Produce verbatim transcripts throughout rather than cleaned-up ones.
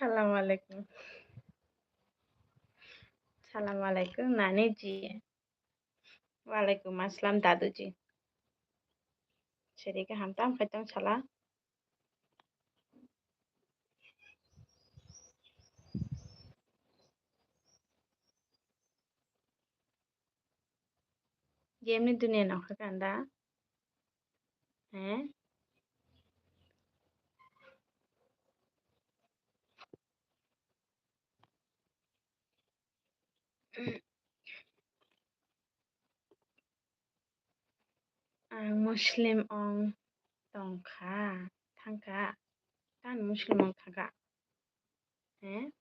Salam alaikum. Salam alaikum, nani ji. Walaikum assalam, dadu ji. Seri kaham, tam khai tong sala. Game ni dunia nokha kanda. He? Ang Muslim ong tongkha, thangkha. Tan Muslim ong thangkha. He?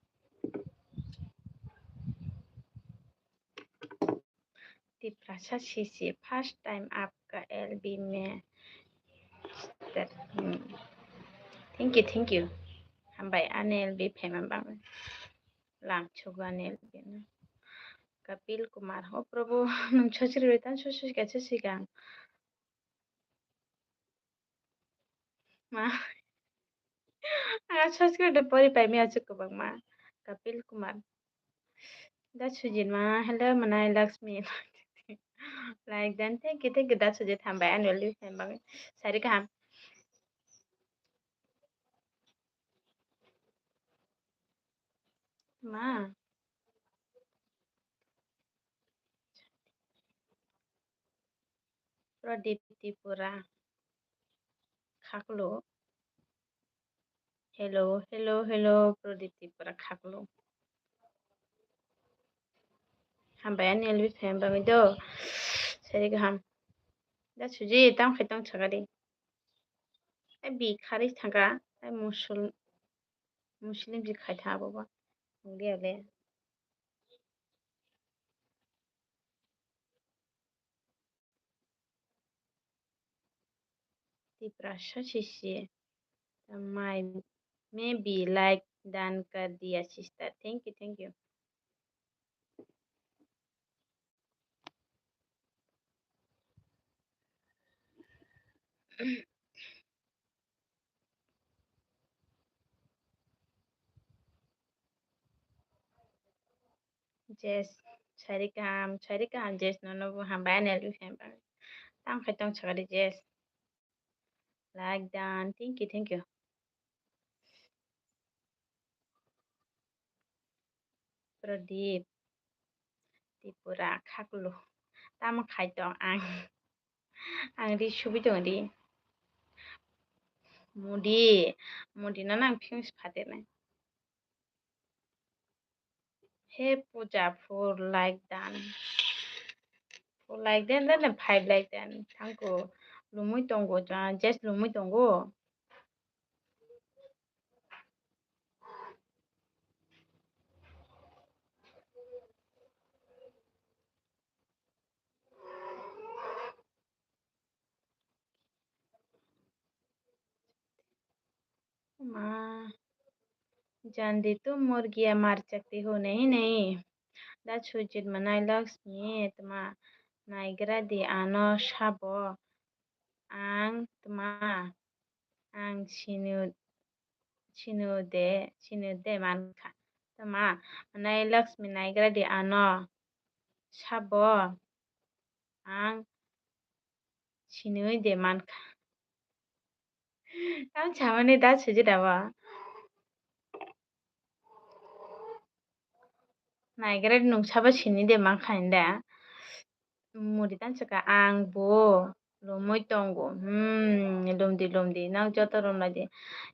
Tiprasa sisi, first time apka L B me. Hmm. Thank you, thank you. Hambai ani L B phaima bagwi. Lam chugo ani L B no. Kapil Kumar, oh Prabhu, nung sosri bai tan sosri ka sosri kang. Ma. Ang subscribe de pori pai mi achuk kwbangma. Kapil Kumar. Da Sujit ma, hello Manai Lakshmi. Like dan, thank you, thank you, Da Sujit, hambai, annual leave, hambai. Sari kaham. Ma. Pradip Tripura khaklo. Hello, hello, hello, Pradip Tripura khaklo. Hambai ani L B phaima bagwi do. Sari kaham. Da Suji, tam khai tong chakari. Ai bi khari thangka, ai musul, Muslim si khai tha abo ba. Nungdi ale. Tiprasa sisi. Mai, maybe like dan kar diya sister. Thank you, thank you. Jess, sari kaham, sari kaham, Jess, nono bo hambai ani L B phaima bagwi. Tamo khai tong chakari, Jess. Like dan, thank you, thank you. Pradip, Tripura khaklo. Tamo khai tong ang. Ang ri subi tong ri. Mudi, mudi no nang phiyung si phater nai. He puja, four like dan. Four like dan, dan five like dan. Thank you. Lumui tongo, just lumui tongo. Ma, jandi tu murgiya mar chakti ho nahi nahi. Da Sujit Manai Lakshmi, tma naigra di ano sabo. Ang tma, ang sinu, sinu de, sinu de mankha. Tma, Manai Lakshmi naigra di ano sabo. Ang sinui de mankha. Tamo samani da Sujit abo. Naigra nung sabo sini de mankha hinda. Muri tan saka ang bo lumui tongo. Hmm, lumdi lumdi. Nang joto lumlai di.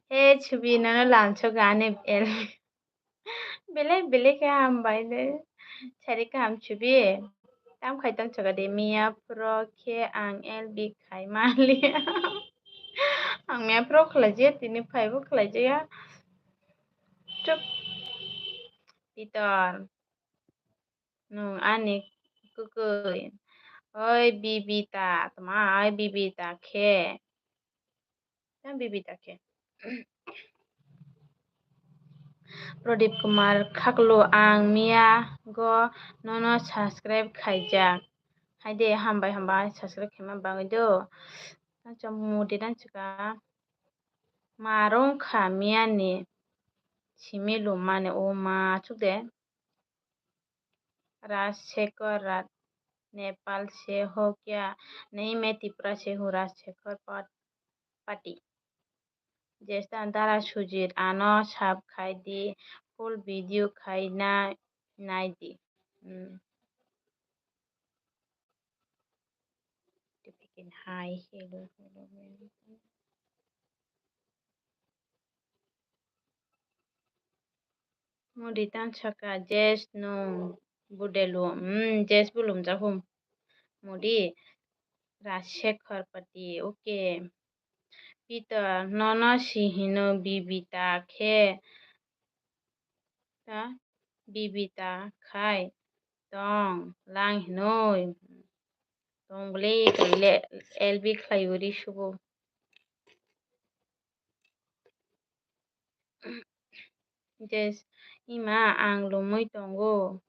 He Subi nono lamsogo ani L B. Belai belai khe hambai de. Sari kaham Subi. Tam khai tong chakadi miya pro khe ang L B khai maliya. Ang miya pro khlai jaya, tini phaibo khlai jaya. Chup. Pitor. Nung ani kwkwi. Oi Bibita, tma oi Bibita khe. Tang Bibita khe. Pradip Kumar Khaklu, ang miya go nono subscribe khaijak. Haide hambai hambai subscribe khaima bagwi do. Tang chom mudi tang chika. Ma rong kha miya ni. simi lummani o ma chuk de. Rajshekhar Rat, Nepal se ho kya? Nahi, main Tripura se hu, Rajshekhar Pat-, Pati. Jesta dara Sujit, ano sub khai di, full video khai na nai di. Hmm. Hi, hello, hello, hello. Modi tan saka, Jess no budelu. Hmm, Jess bulum jahum. Modi, Rajshekhar Pati, okay. Peter, nono si hino Bibita khe ta, Bibita khai tong lang hinoi. Tong bole, tong le, L B khlai uri subo. Jess, ima ang lumui tongo.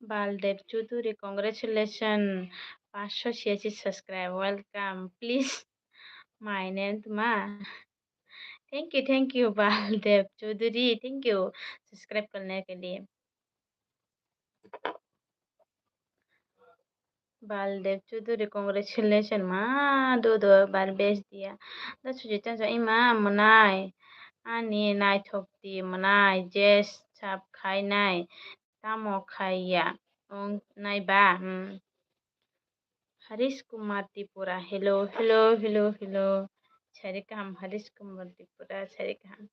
Baldev Chaudhary, congratulations, paanch sho chhiyashi subscribe, welcome, please, my name tuma. Thank you, thank you, Baldev Chaudhary, thank you, subscribe karne ke liye. Baldev Chaudhary, congratulations ma, do do bar bes dia. Da suji tan sa ima mwnai, ani naithok di mwnai, Jess sub khai nai, tamo khai ya, ong nai ba, hmm. Harish Kumar Tripura, hello, hello, hello, hello. Sari kaham, Harish Kumar Tripura, sari kaham.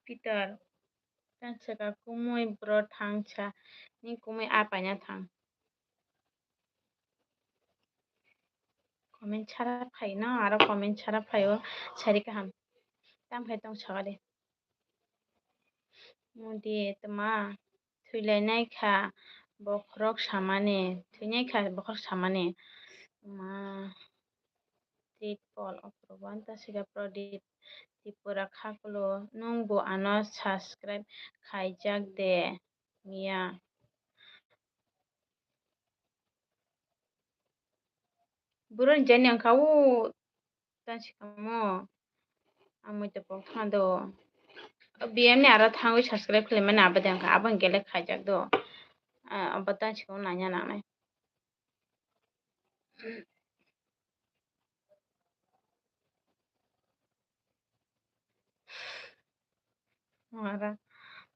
Peter, tang saka kumui bro thang sa, ni kumui apaina thang. Comment sara phai no, aro comment sara phai o, sari kaham. Tam khai tong saka de. Modi tma thwilainai kha bokhorok samani, thwinai kha bokhorok samani. Ma, Tripol, Oprobo, Antasika, Pradip, Tripura, Khaklo, nwng bo ano subscribe khaijak de, miya. Buroni jani wngkha o, tang sikamo. Ang muitu pok thang do. B M ni aro thangwi subscribe khwlaimani abo de wngkha, abo hwnkhe le khaijak do. Ah, abo tang sikamo nanya nangnai. Mara.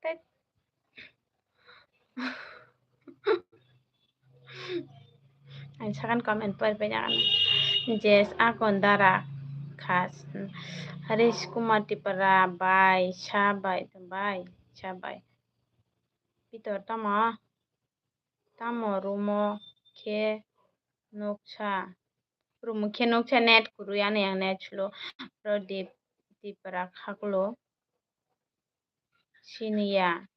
Tet. Ang second comment pori pai jagan. Jess akon dara khas. Harish Kumar Tripura bai, sa bai, bai, sa bai. Pitor tamo? Tamo rumo khe nuksa. Rumo khe nuksa net kwrwi ani ang net slow. Pradip Tripura khaklo. Siniya.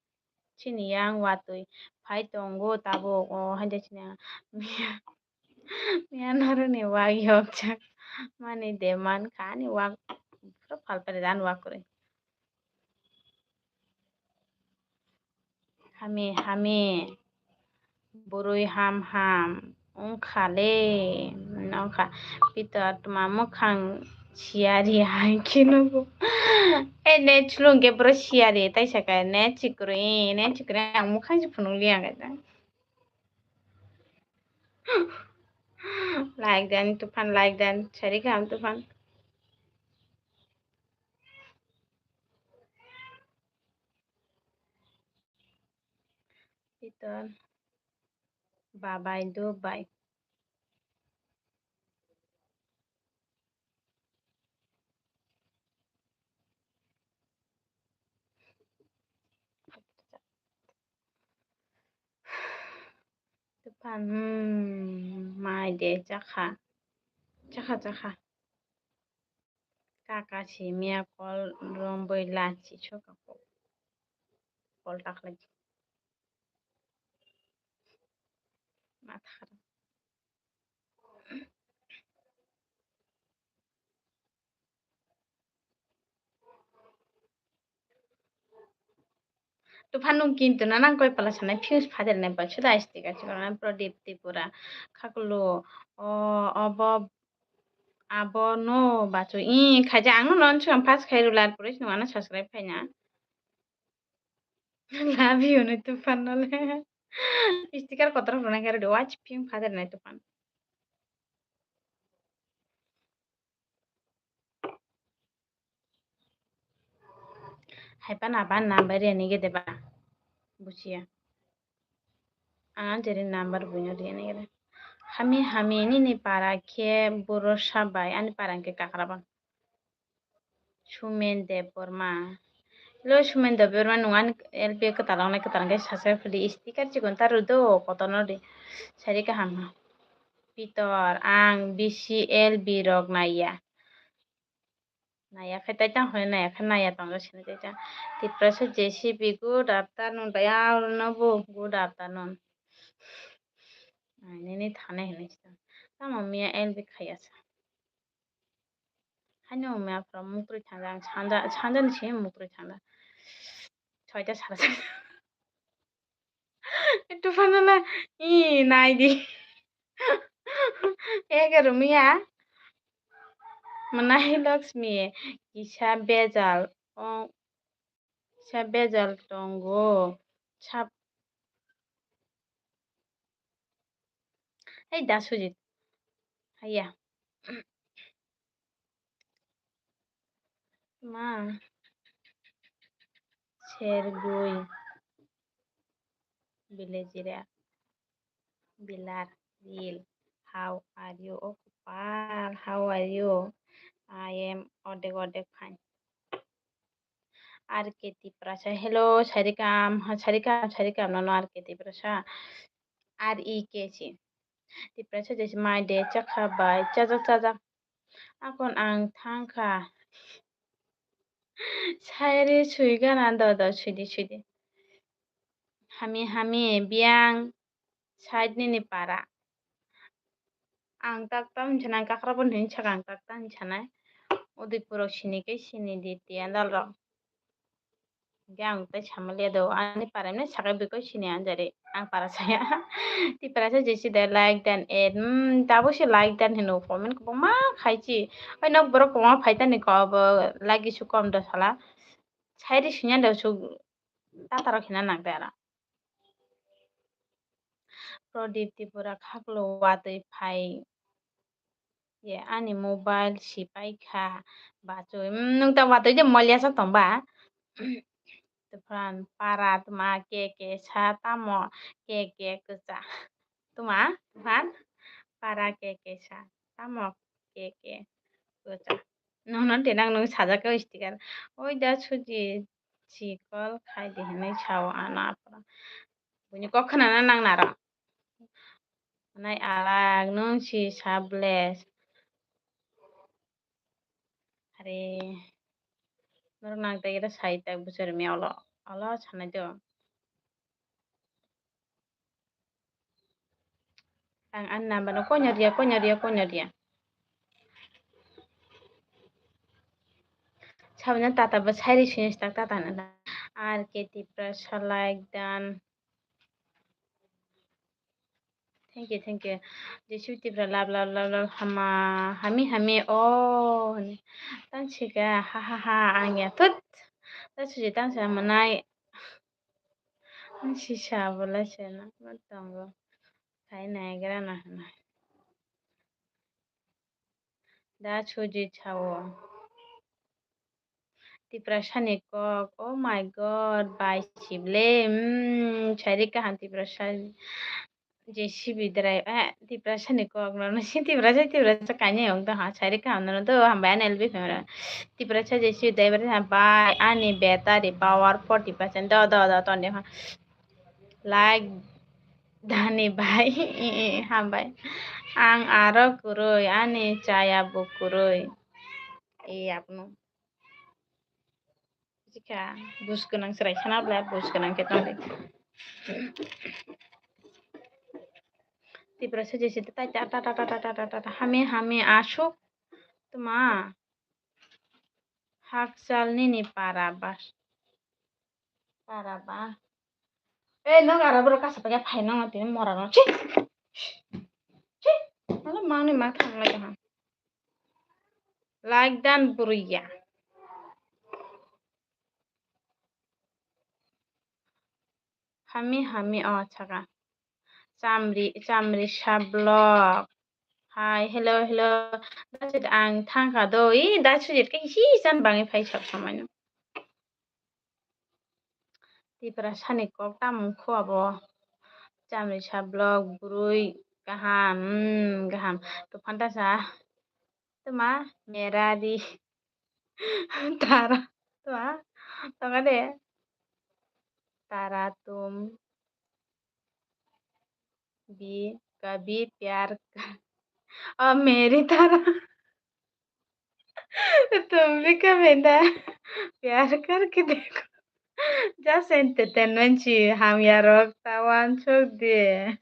Siniya ang watwi. Phai tongo tabuk. O haide siniya. Miya. Miya noroni wak yokjak. Mani de man kha ani wak. Pura phalpari dan wak kwrwi. Hame, hame. Bwrwi ham ham wngkha le, wngkha. Pitor tma mwkhang siyari hai khe nugo. E net chulung khe bwrwi siyari tai saka net chikrwi, net chikrwi ang mwkhang se phunuk liya khe ta. Like dan tuphan, like dan sari kaham tuphan. Pitor. Bye bye, do bye. Tuphan, hmm, mai de, chakha. Chakha, chakha. Kaka simiya kol romwi lachi soka kol takhlai. Matha kharap. Tuphan nung kintu na nang koi pala sanai views phadir nai ba suda sticker chikon na Pradip Tripura khaklo o obo abo no bachu i khaja ang no non chikon pass khai rular pore sino ano subscribe khaina. Love you no Tuphan no le. Sticker kotor rwnai khe rwdi watch ping phadir nai Tuphan. Hai pa na ba number ya ni gede ba. Bujiya. Ang jeri number buino riya ni gede. Hami hami nini para khe boro sabai ani para khe kakra bang. Sumen Debbarma. Hello Sumen Debbarma nung ani L P kwtal wngnai kwtal khe subscribe khwlwi sticker chikon ta rwdo kotorno ri. Sari kaham. Pitor ang B C L B rok naiya. Naya khe tai tang hoi naya khe naya tong sini tai tang. Tiprasa J C B good afternoon bai ang no bo good afternoon. Ai nini thane hini sita. Tamo miya L B khaya sa. Haino miya phra mukrui thangda ang sanja sanja ni sini mukrui thangda. Soita sara sanja. Itu fanala i nai di. Ega rumia. Manahi Lakshmi kisa bejal o kisa bejal tongo sap. Hei da Sujit. Haiya. Ma. Sergui. Bilejira. Bilar. Bil. How are you? Oh, Kopal. How are you? I am odek odek fine. R K Tiprasa. Hello, Sarikam. Ha, Sarikam, Sarikam, no, no, R K Tiprasa. R E K C. Tiprasa jesi mai de chakha bai. Chajak, chajak. Akon ang thangkha. Sairi sui gana do do sui di sui di. Hami hami biyang side nini para. Ang tak tam hinsa nai, ang kakrabo hinsa ang tak tam hinsa nai. Udaipur rok sini khe sini di tiya dal rok. Hingke ang tai sama liya do, ani para mane sakai bikoi sini anjari, ang para saya. Tipra sa jesi de like dan add, hmm, tabo se like dan hino comment kwbangma khai chi. Oi nok borok kwbangma phai tani ko abo like isu kom do sala. Sairi sinya do su tata rok hina nang de ara. Pradip Tripura khaklo watwi phai ye ani mobile sipai kha bachwi. Hmm, nwng ta watwi de moliya sa tong ba. Tuphan para tuma ke ke sa tamo ke ke kwcha. Tuma tuphan para ke ke sa tamo ke ke kwcha. Nono de nang nung sajak o sticker. Oi da suji si call khai de hinwi sao ano aphuru. Buini kok khwnana nang naro. Nai alak nung si sa bless. Are. Norok nang tei ira sai tak bwswrwngni olo. Olo sanai do. Ang ani number no koinyo riya, koinyo riya, koinyo riya. Sabina tata bo sairi sini tak tata na. R K Tiprasa like dan. Thank you, thank you. Jisui Tipra love, love, love, love, hama, hami, hami, oh, hini. Tang sika, ha, ha, ha, ang ya, tut. Ta suji tang sa manai. Ang sisa, bola sena, ma tongo. Kai na, gra na, na. Da suji chao. Tiprasa ni kok, oh my God, bai sible, mm, sairi kaham Tiprasa J C B drai, eh, Tiprasa ni kok, no, no, si Tiprasa, Tiprasa kainwi wng tong ha, sairi kaham no, do, hambai ani L B camera. Tiprasa J C B drai, bai, ani battery power forty percent, do, do, do, tonde ha. Like, dani bai, hambai. Ang aro kwrwi, ani chaya bo kwrwi. E, apno. Jika bus gwnang chwrai sana bla bus gwnang khe tongdi. Tiprasa jesi tai ta ta ta ta ta ta ta ta hami hami asuk tuma hakchal nini para bas. Tara ba. Eh, no gara borok kasa paikha phai nang tini mora no. Chi. Chi. Ala mangni ma thang lai ha. Like dan buruya. Hami hami o saka. Chamri, chamri sablok. Hai, hello, hello. Dachit ang thangkha do. I, dachit ke hi jan bangi phai sab samai no. Tipra sani kok tamung khu abo. Chamri sablok, burui, kaham, mm, kaham. Tuphan ta sa. Tuma, merari. Tara. Tuma, tongade. Tara tum. Bi, kabhi pyar kar. Oh, meri tara. Tum bhi kabhi na pyar karke dekho. Just entertainment si hamya rok ta wansuk di.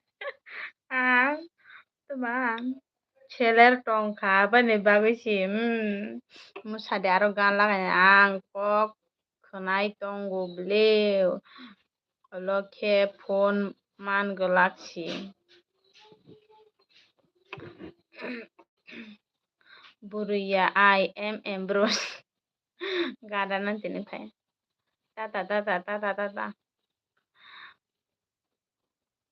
Ang tuma seler tongkha bani bagwi si, hmm, mwsadi aro gan lagai ang kok khwnai tongo ble. Olo khe phone man gwlak si. Buruya I M M bro. Gada nang tini phai. Tata, tata, tata, tata.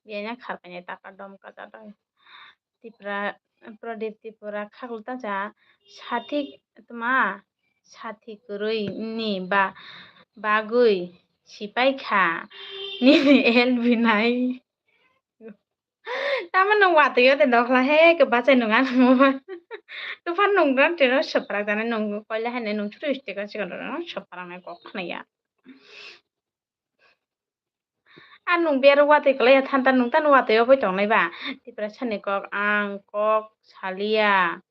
Biyanya kharpainai taka dom kacha doi. Tipra, Pradip Tripura khaklu ta cha sathi tma sathi kwrwi ni ba bagwi sipai kha nini L B nai. Tamo nwng watwi o de dokhla he ke bachai nwng ano. Tufan nwng ran tino soprak jani nwng koila hai nai nwng churu sticker sikon ro soprak nai kok khna ya. Ar nwng biyaro watwi kwlaiya than ta nwng tano watwi obwi tongnai ba? Tiprasani kok ang kok saliya.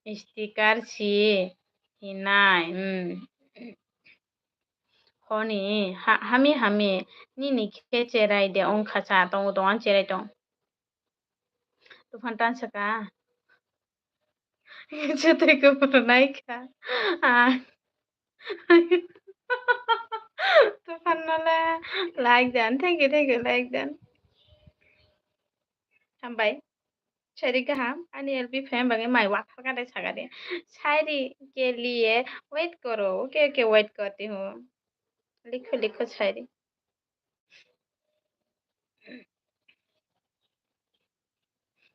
Sticker si hinai, hmm. Honi, ha-, hami hami, nini khe cherai de wngkha cha tongo tong ang cherai tong. Tufan tan saka. Chwtwi kuphur naikha. Ah. Tufan nole like dan. Thank you, thank you, like dan. Hambai. Sairi kaham. Ani L B fan bagwi mai wathar kha de saka de. Sairi ke liye wait koro. Okay, okay, wait korti hu. Likho, likho, sairi.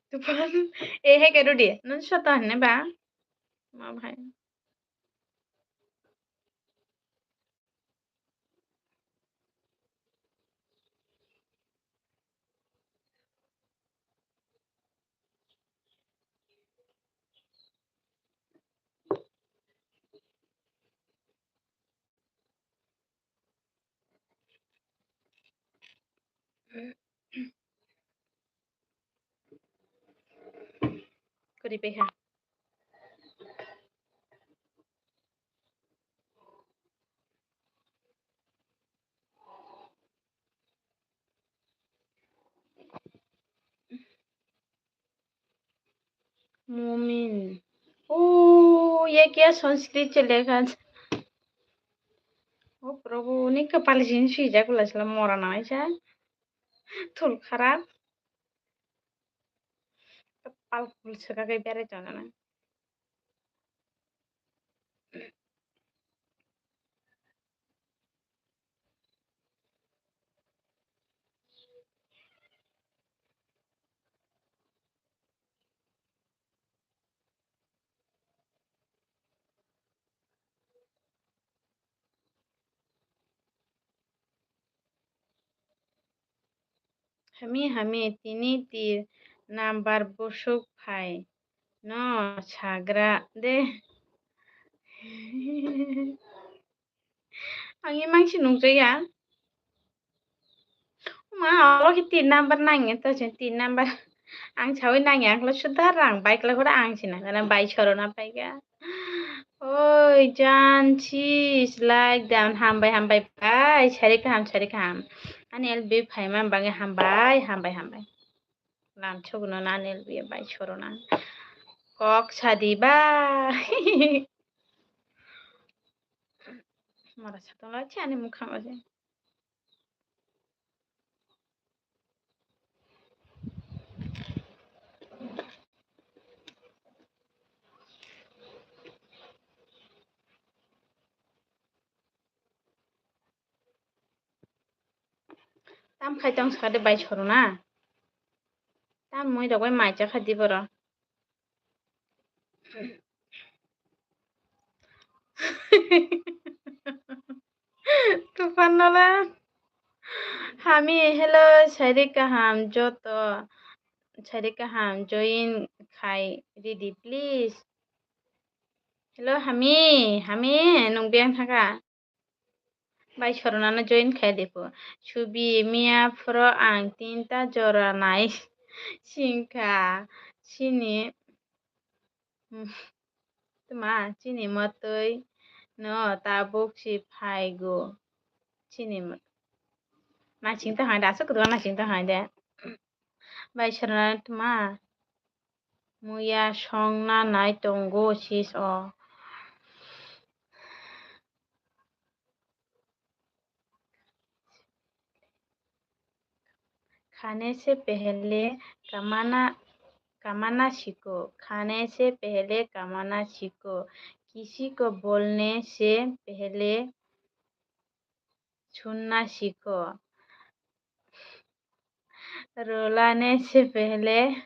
Tufan, eh, he kedu di, nun sota hne ba? Ma bhai. Kuri peha. Mumin. Oh, ye kya Sanskrit se lekha? Oh, Prabhu, ni kapal sin swijak ula sila mora nai sa. Thul kharap. Kapal phul swkagwi berai tongo na. Hami hami tini tir number busuk phai no sagra de. Ang imang si nukjaya. Ma, oro khe tin number nangya, to se tin number. Ang sawi nangya, ang khlai suda rang bai khlai hora ang si nangya, bai choro na paikha. Oi, jan, sis, like dan, hambai, hambai, bai, sari kaham, sari kaham. Ani L B phaima bangwi hambai, hambai, hambai. Lam chugno na L B bai choro na. Kok sadi bai. Mara satong lai chani mukhang oje. Tam khai tong sakha de bai Sorona. Tam mui rok bai mai cha kha di boro. Tufan nola. Hami, hello, sairi kaham joto. Sairi kaham join khai ridi, please. Hello, Hami, Hami, nung beng thaka. Bai Sorona no join khai dipo. Subi miya phoro ang tinta jora nai singkha. Chini, tma, chini matwi no tabuk si phaigo. Chini mat-, nasing ta hai de, aswk kwdwma nasing ta hai de. Bai Sorona tma. Muya song na nai tongo sis o. Khane se pehle kamana, kamana siko. Khane se pehle kamana siko. Kisi ko bolne se pehle sunna siko. Rolane se pehle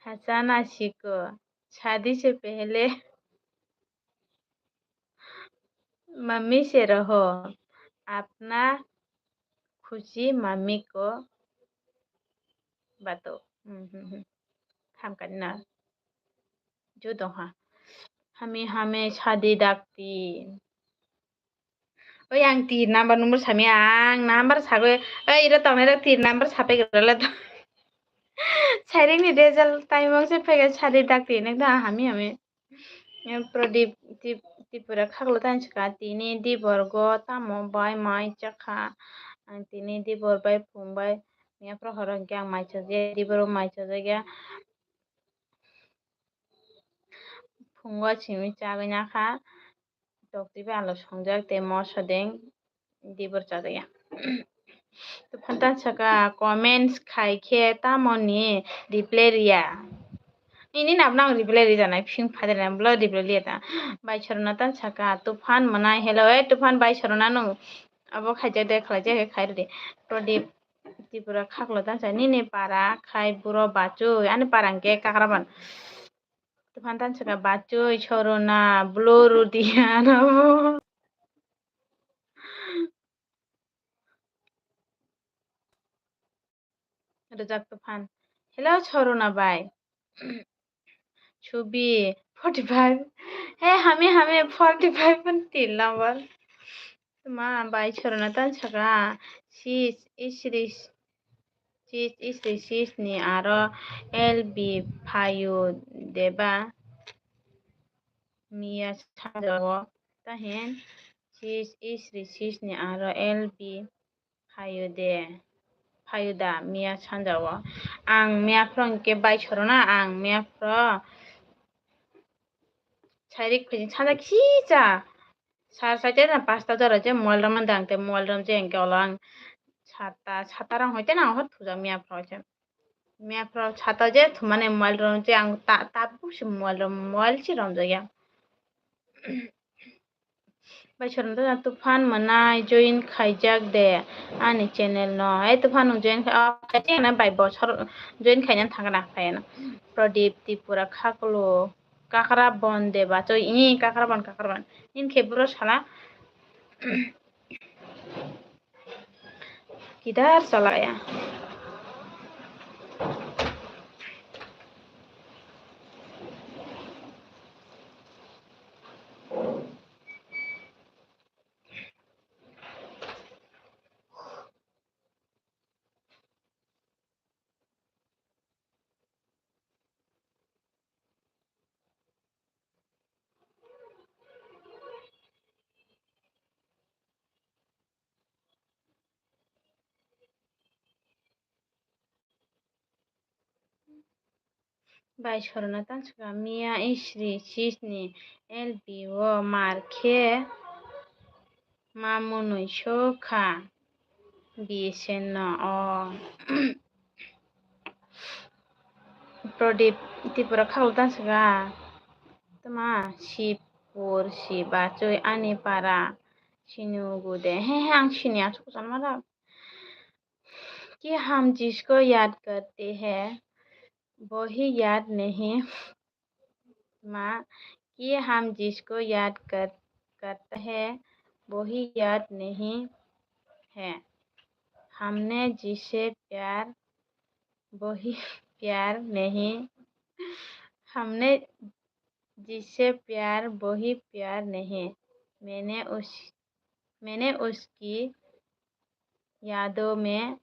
hachana siko. Shadi se pehle mummy se raho. Apna khushi mummy ko bato. Hmm, hmm, hmm. Hamkani na. Jo dong ha. Hame hame shadi dakti. Oi, ang tir number number sami ang number sagoi. Oi, iro tongnai rok tir number sapai gora le to. Sairing ni result time o se phege shadi dakti nek da hami hami. Prodip Tip-, Tripura khaklo tani saka tini di borgo tamo bai mai chakha. Ang tini di bor bai phung bai miya prohor hwnkhe ang mai chajakya, di bor mai chajakya. Phungo simi chagwi nakha, tokti bai alu songjak tei moso deng dibor chajakya. Tufan tan saka comments khai khe tamoni reply riya. Nini nabno ang reply rijanai phing phadrina bwlw reply riya ta. Bai Sorona tan saka Tufan mwnai hello, eh Tufan bai Sorona nung abo khaijak de khlaijak khe khai rwdi. Prodip Tripura khaklo tansa nini para khai buro bachoi ani para hwnkhe Kakraban. Tufan tansa ka bachoi Sorona blo rudiya no. Rwjak Tufan. Hello Sorona bai. Subi forty five. He hami hami forty five pun til number. Tuma bai Sorona tan saka sis isri sis isri sis ni aro L B phayu deba miya sanjao tahin sis isri sis ni aro L B phayu de, phayu da miya sanjao. Ang miya phro hwnkhe bai Sorona, ang miya phro sairik phaising sanja kisa sar site na pasta jora je mobile rom manda ang te mobile rom je hwnkhe olo ang sata, sata rong hoite na hot thujak miya phro je. Miya phro sata je thumane mobile rom je ang ta, ta busi mobile rom, mobile si rom jaya. Bai Sorona Tufan mwnai join khaijak de ani channel no. Ei Tufan nwng join khai, oh, khaijak na bai bosor join khaina thangna khaina. Prodip Tripura khaklo Kakraban de bachoi i Kakraban Kakraban. Nini khe buro sala. Kidar chalaya. Bai Sorona tan saka miya isri sis ni L B o mar khe ma mwnwi sokha B S N no o. Prodip Tripura khaklo tan saka tuma Sipur si bachoi ani para sinugu de he he ang sini asuk chalma rok. कि हम जिसको याद करते हैं, वही याद नहीं। माँ, कि हम जिसको याद कर, करते हैं, वही याद नहीं है। हमने जिसे प्यार, वही प्यार नहीं। हमने जिससे प्यार, वही प्यार नहीं। मैंने उस, मैंने उसकी यादों में,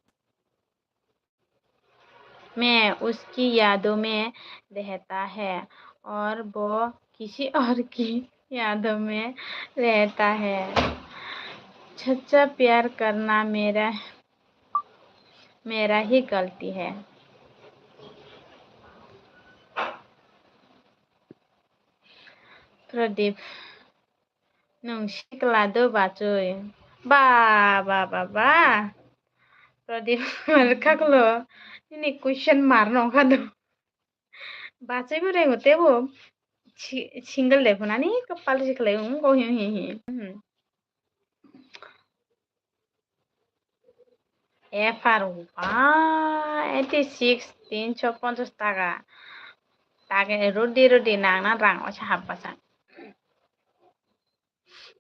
मैं उसकी यादों में रहता है और वो किसी और की यादों में रहता है। सच्चा प्यार करना मेरा, मेरा ही गलती है। Pradip, nwng sikla do bachwi? Ba, ba, ba, ba. Pradip, mar khaklo. Nini question mar no kha do. Bachwi bo rengo tebo. Si-, single de phunani kapal sikla wng go hi hi hi. Hmm. F R, ba, eighty six, tinso ponchas taka. Take rudi rudi nangna rang osa hapbasa.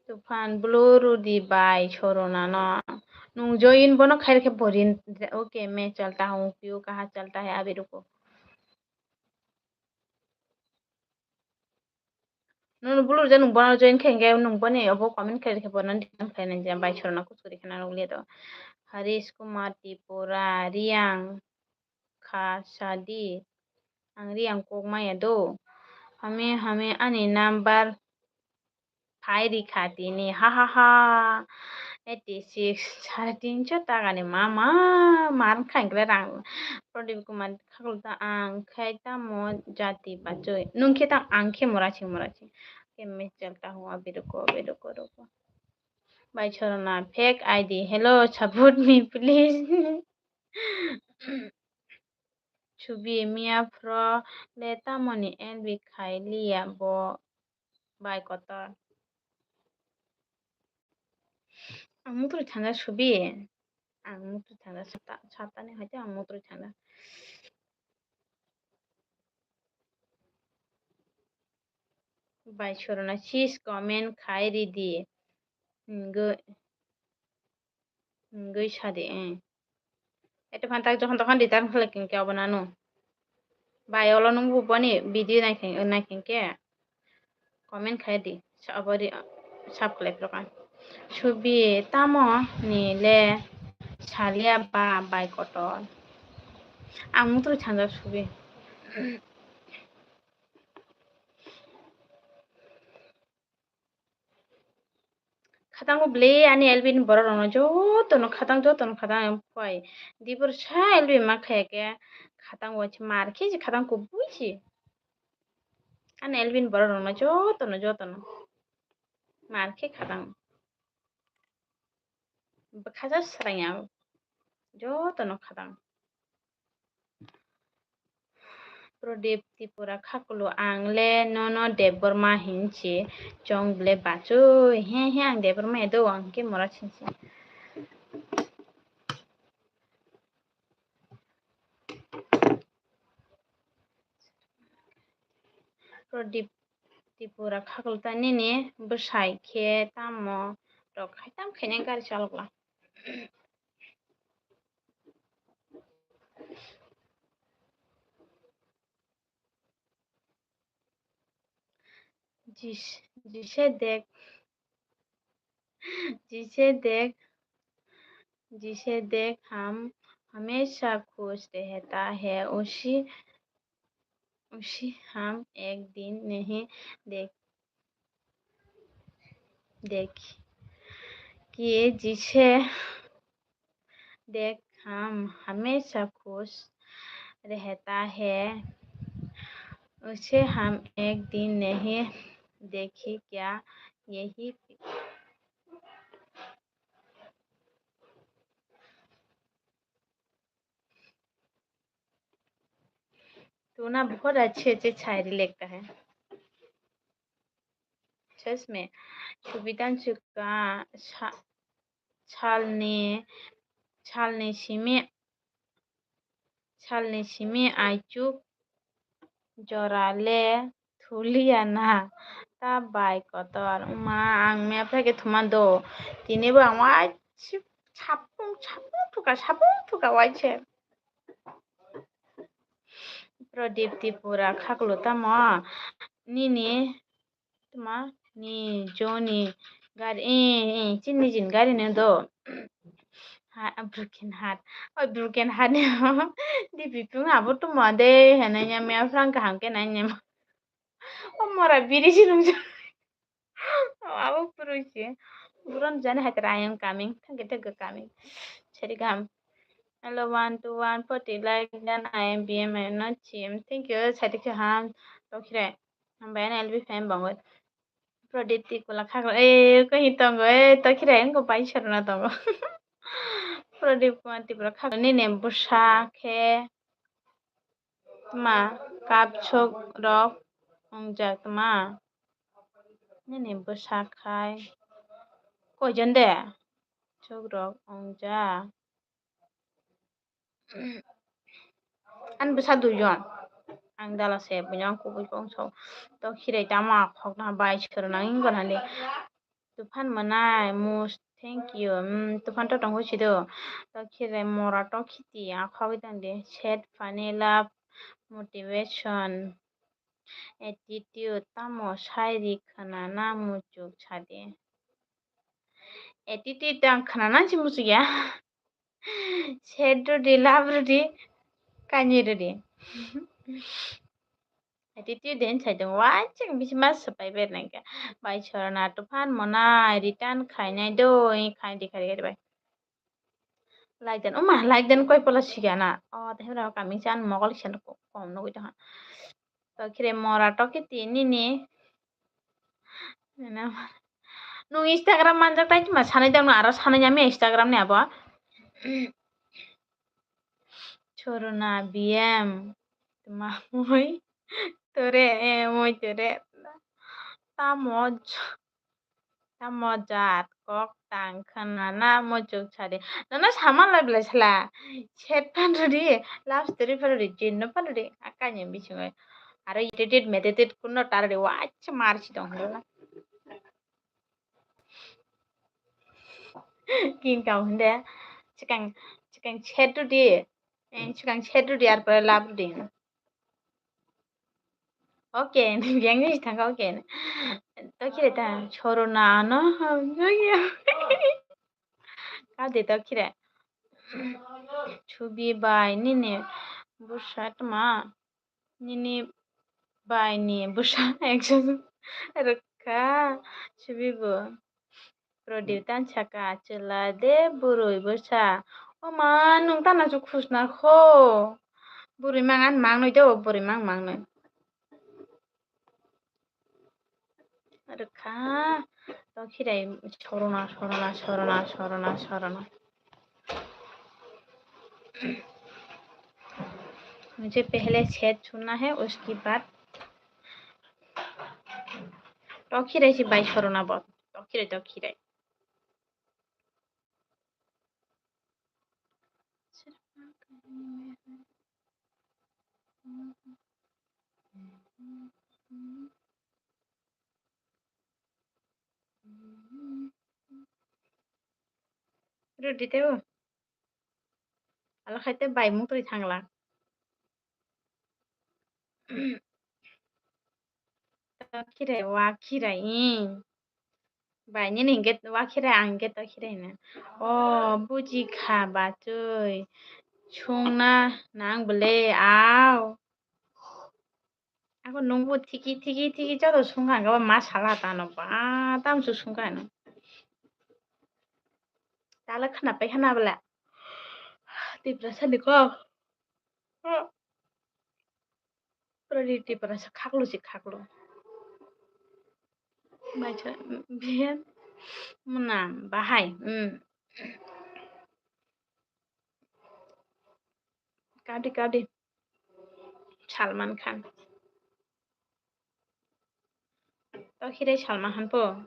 Tufan blue rudi bai sorona no. Nung join bono khair khe borin. Okay, main chalta hoon, piu kaha chalta hai, abhi ruko. Nung blue je nung bono join khe hwnkhe nung boni obo comment khe khe bono DM khlai nai je bai sorona kuchukri kheno nukliya do. Harish Kumar Tripura, Riang kha sadi. Ang Riang kok maya do. Hame hame ani number phai rikha tini, ha ha ha. Eighty six, sare tinso taka ni mama, mar khankre rang. Pradip Kumar khaklo ta ang khai tamo jati bachoi. Nung khe ta ang khe mora ching mora ching. Khe mechel ta hua biruko biruko ruko. Bai sorona fake I D. Hello, support me please. Chubi miya phro le tamoni L B khai liya bo bai kotor. Ang mutrui thangja Chubi. Ang mutrui thangja sata, satani haite ang mutrui thangja. Bai sorona sis comment khai ridi. Hingoi, hingoi sadi, eh. Eto phan tak jokhon tokhon return khlai khe abono ano. Bai olo nung bo boni video nai khe, nai khe comment khai di. Sa-, abo ri-, sab khlai phro kha. Chubi tamo ni le salia ba bai kotor. Ang mutrui thangja Chubi. Khatang o bwle ani L B ni borok rok no joto no khatang, joto no khatang ang phai. Dibor sa L B ma khaya khe khatang o se mar khe se khatang kubui se. Ani L B ni borok rok no joto no, joto no mar khe khatang. Bwkhaja srang ya, joto no khatang. Pradip Tripura khakulu, ang le nono Debbarma hinsi chong ble bachoi. He he, ang Debbarma edo ang ke mora chinsi. Pradip Tripura khakulu ta nini bwsai khe tamo rok khai tam khainai gari chalokla. जिस-, जिसे देख, जिसे देख, जिसे देख हम हमेशा खुश रहता है, उसी, उसी हम एक दिन नहीं देख, देख कि जिसे देख हम हमेशा खुश रहता है, उसे हम एक दिन नहीं देखी क्या, यही। तू ना बहुत अच्छे अच्छे शायरी लिखता है। सच में, Chubi Thansuka sa-, salni, salni simi Salni simi aichuk jora le thuliya na ta bai kotor. Wngma ang mia phai khe thuma do. Tini bo ang waisa sapung sapung thuka sapung thuka waisa. Pradip Tripura khaklo tamo nini tma ni joni gari eh eh chini jin gari no do. Ha broken heart. Oi broken heart ni dibi pung abo tuma de hene ya me phrang kaham khe nai nyem. O mora biri si nung. Abo purui si. Buron jani hai tara I am coming. Thank you, thank you coming. Sari gam. Hello, one, two, one, forty like dan I am B M I not C M. Thank you. Sari ke ham. Tokire. Hambai N L B fan bango. Pradip Tripura khaklo. Eh, ko hi tongo. Eh, tokire engko bai sarna tongo. Pradip Kumar Tripura khaklo. Nini bwsa khe. Tma, kapchuk rok wngjak tma. Nini bwsa khai. Koijon de? Chuk rok wngjak. Ani bwsa duijon. Ang dala se, buino ang kubui kong so. To khirai tamo akhok na bai sero nang ingon hali. Tuphan mwnai, most thank you. Hmm, tuphan to tongwi sido. To khirai mora to khiti, akhogwi tong di. Sad, funny, love, motivation, attitude, tamo sai ri khna na muchuk sadi. Attitude ang khna na si muchuk ya. Sad rudi, love rudi, kanye rudi. Attitude den sai tong, wansuk bisi ma swpai ber nang khe. Bai sorona tuphan mona return khainai do, khaidi khaidi khaidi bai. Like den, oma, like den koi pola sigana. O, tei hwnba kami chan mogol sen kom nugui tong. To khire mora to kiti nini. Nung Instagram manjak tai ma sanai dang no aro sanai ami Instagram ni abo. Chorona B M. Tma mui tore, eh, mui tore. Tamo j-, tamo jat kok tang khna na muchuk sadi. Nono sama lai belai sala. Chat pan rudi, love story pan rudi, jinno pan rudi. Akanya bisingo. Aro edited, medited kuno tar rudi, wacha mar si dong holo. King kau hinde. Chikang, chikang chat rudi. Eh, chikang chat rudi, ar pore love rudi. Okay, yang ni thang okay. To khire ta chorona no. Ka de to khire. Chubi bai nini bwsa tma. Nini bai ni bwsa ekjon rwkha. Chubi bo. Prodip tan saka chwla de bwrwi bwsa. O ma, nwng tana chu khusna kho. Bwrwi mang an mang nwi de, o bwrwi mang mang nwi. Rwkha. To khirai sorona, sorona, sorona, sorona, sorona. मुझे पहले छेद छूना है, उसके बाद। To khirai si bai sorona bo. To khirai, to khirai. Rudi tebo. Alo khai te bai mutri thangla. To khirai, wa khirai, i. Bai nini hingke wa khirai, ang hingke to khirai na. O, buji kha bachoi. Sungna nang bole, ao. Ako nungbo thiki, thiki, thiki joto sungkha, ang ma sala tano ba, tamso sungkha no. Tala khna pai khna bela. Tiprasa ni kok. Pura di Tiprasa khaklu si khaklu. Bai cha, biyan. Muna, bahai. Hmm. Kadi, kadi. Salman Khan. To khirai Salman Khan po.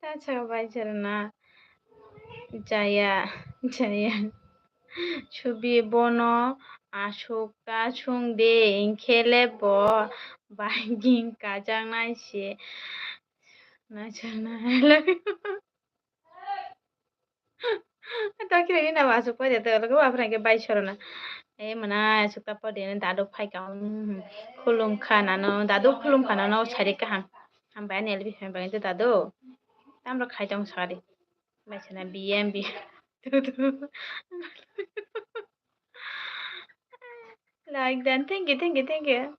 Acha bai chwrwngna. Jaya, jaya. Subi bono aswk ta swng de, hinkhe le bo bai ging kajaknai se. Naisarnai. Tokirani nama aswk poriya tei ulo kebo aphra hwnkhe bai sorona. E mwnai aswk ta poriya dadu phaikha, hmm, khulumkha nano, dadu khulumkha nano sari kaham. Hambai ani L B phaima bagwi dadu. Tamrok khai tong sari. Bai sana B M B. Like dan, thank you, thank you, thank you.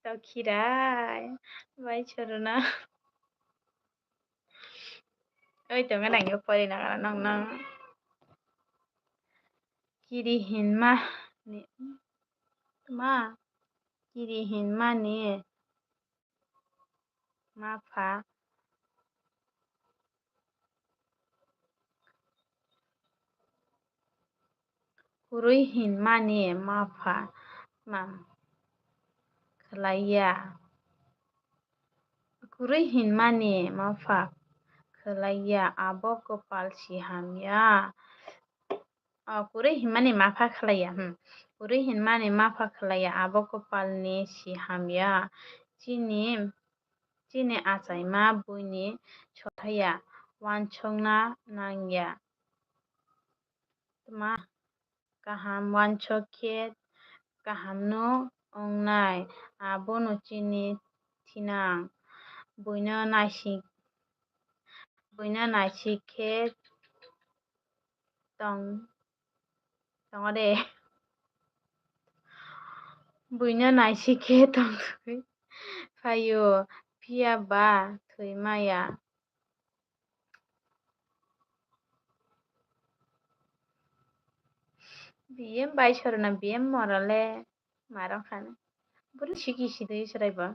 Tokhirai, bai chorona. Oi tongo nangyo pori nangara nong nong. Kiri hinma ni, ma, kiri hinma ni, ma pha. Kwrwi hinmani mapha tma khlaiya? Kwrwi hinmani mapha khlaiya, abo kwpal si hamya. O, kwrwi hinmani mapha khlaiya, hmm. Kwrwi hinmani mapha khlaiya, abo kwpalni si hamya. Chini, chini achaima buini sothaiya, uansukna nangya. Tma kaham uansuk khe kahamno wngnai, abono chini thinang. Buino naisik, buino naisik khe tong, tongo de. Buino naisik khe tongthogwi phaio, phiya ba thwi maya. B M bai sorona B M morale marok khani. Buri siki sidai chwrai bo.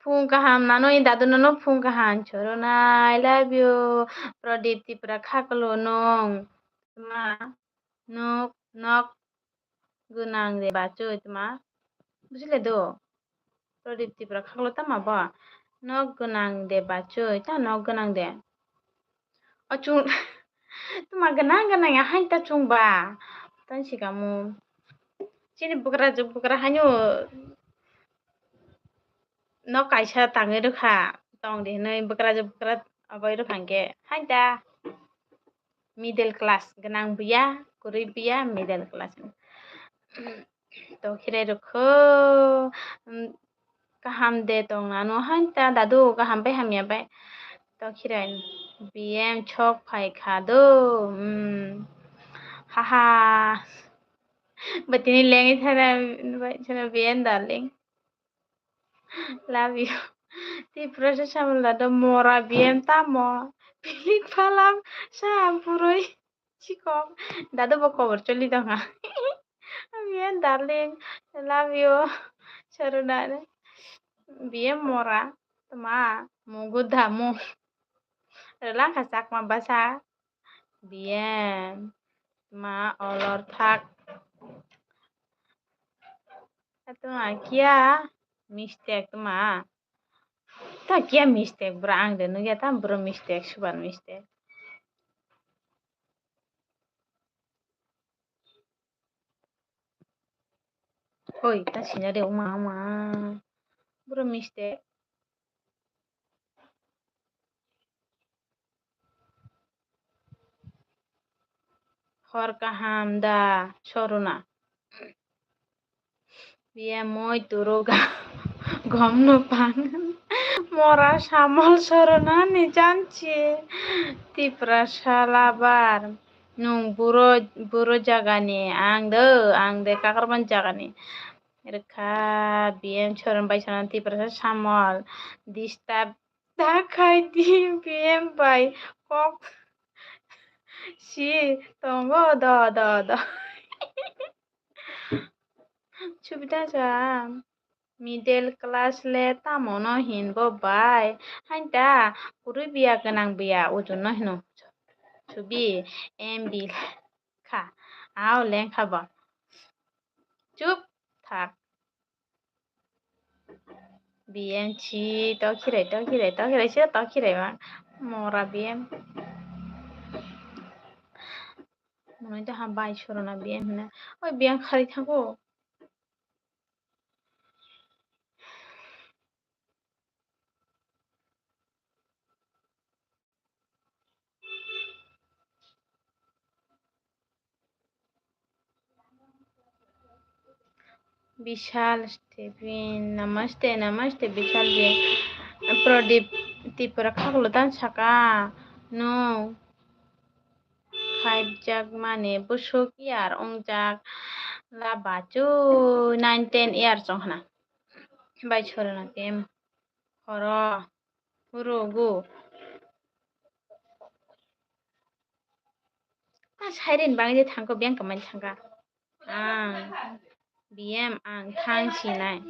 Phung kaham nano, i dadu nono phung kaham chorona, I love you. Pradip Tipra khaklo nung. Tma nok, nok gwnang de bachoi tma. Bujile do? Pradip Tipra khaklo tama bo? Nok gwnang de bachoi, ta nok gwnang de. O chung, tma gwnang gwnang ya hain ta chungba. Tan sikamu. Chini bwkrajwk bwkra haino nok kaisa tangwi rwkha, tong di hinwi bwkrajwk bwkra aboi rwkha hwnkhe hain ta middle class gwnang buya, kwrwi buya, middle class. Tokhirai rwkho, um, kaham de tong nano hain ta dadu kaham bai hamya bai. Tokhirai B M chok phai kha do, um, haha. Batini lengwi thana bai thana B M darling. Love you. Tiprasa samung dado mora B M tamo. Pilik phalam sa puroi. Chikok. Dado bo kobor choli tongha. B M darling. Love you. Sarunare. B M mora. Tma. Mugu damu. Relangkha chakma basa. B M. Tma olor thak. Tma kia mistake tma. Ta kia mistake bro, ang de nugya ta bro mistake, super mistake. Oi, ta sina de uma uma. Bro mistake. Hor kaham da, Soruna. Biyamoi turuga gom no pang. Mora samol Soruna ni janchi. Tiprasa labar. Nung buro, buro jagani. Ang do, ang de Kakarban jagani. Rwkha B M Soron bai sana Tiprasa samol. Disturb ta khai di B M bai kok si tongo do do do. Subida ja middle class le tamo no hin bo bai. Hain ta kwrwi biya gwnang biya ujun no hino. Subi M B kha. Ao lengkha bo. Chup thak. B M si, tokhirai, tokhirai, tokhirai, se tokhirai ma. Mora B M. Mwnwi to ha bai sorona B M hwnwi. Oi, B M khari thango. Bishal Stephen, namaste, namaste, Bishal ji. Pradip Tripura khaklo dan saka, no. Five jak mane bwswk year wngjak la bachu nine ten year chong hana. Bai sorona tem horo. Hurugu. Ah, siren bangwi je thangkho, biyang kamani thangkha. Ang, B M ang thang sinai.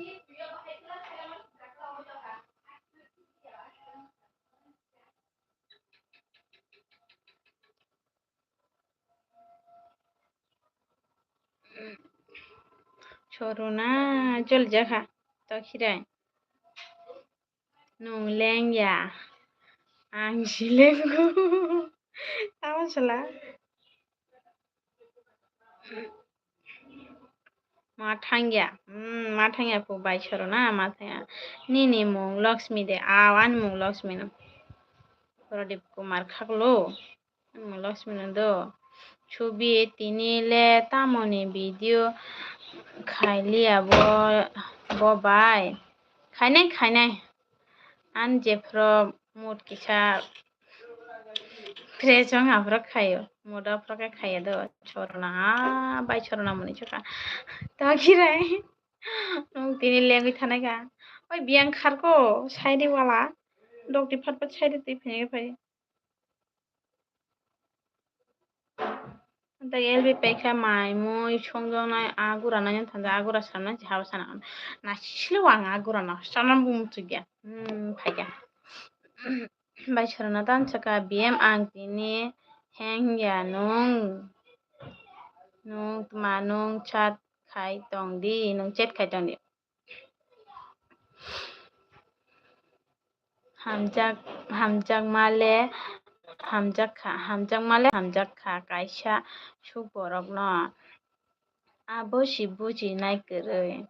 Sorona jol jakha, tokhirai. Nwng lengya, ang si lengo. Tamo sala. Ma thangya, hmm, ma thangya pu bai sorona, ma thangya. Nini mung Lakshmi de, aw, ani mung Lakshmi no. Pradip Kumar khaklo. Ang Lakshmi no do. Chubi tini le tamoni video khailiya bo, bo bai. Khainai, khainai. Ang jephru mood kisa fresh wng aphuru khaio. Mood aphuru khe khaiya do. Sorona, ah, bai sorona muni chukha. Tokhirai. Nwng tini lengwi thanai kha. Oi, biyang kharko, saidi wala. Dokti phat phat saidi twi phai phai. Tei L B paikha mai mui songjaknai, a gura nai thangjak, a gura sanai se habo sana. Naisilo ang a gura no sana bo muchukya. Hmm, phaikha. Bai sorona dan saka B M ang tini hengya nwng. Nwng tma nwng chat khai tong di, nwng chat khai tong di. Hamjak, hamjakma le hamjak kha, hamjakma le hamjak kha kaisa suk borokno. Abo se bujinai kwrwi.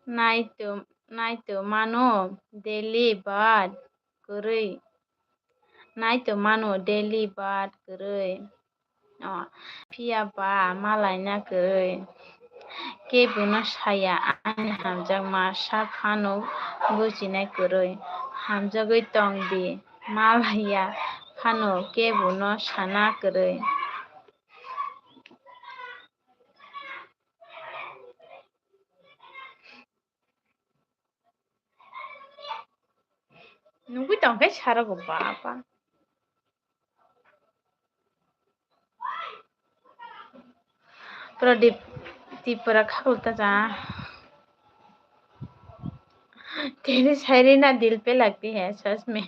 Naitu, naitu mano daily but kwrwi. Naitu mano daily but kwrwi. O, phiya ba malaina kwrwi. Kebono saya ani hamjakma sa phano bujinai kwrwi. Hamjagwi tong di, malaiya phano kebono sana kwrwi. Nugui tong khe saro go baba. Pradip Tripura khaklo ta ja. Teri sairi na dil pe lagti hai, sach mein.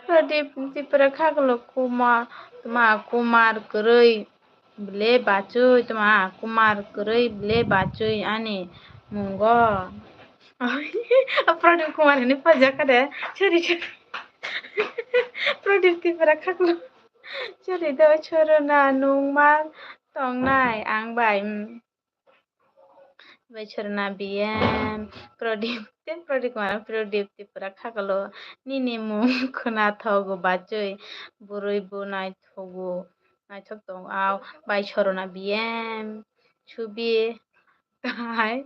Pradip Tripura khaklo kuma, tma kumar kwrwi ble bachwi, tma kumar kwrwi ble bachwi ani mungo. Pradip Kumar hinwi pajak kha de. Sorry, sorry. Pradip Tripura khaklo. Sorry do, sorona nwng ma tongnai ang bai. Mm. Bai sorona B M, Pradip, te Pradip Kumar, Pradip Tripura khakalo, nini mung khwna thogo bachwi, bwrwi bo naithogo, naithok tongo, aw, bai sorona B M, chubi, tai,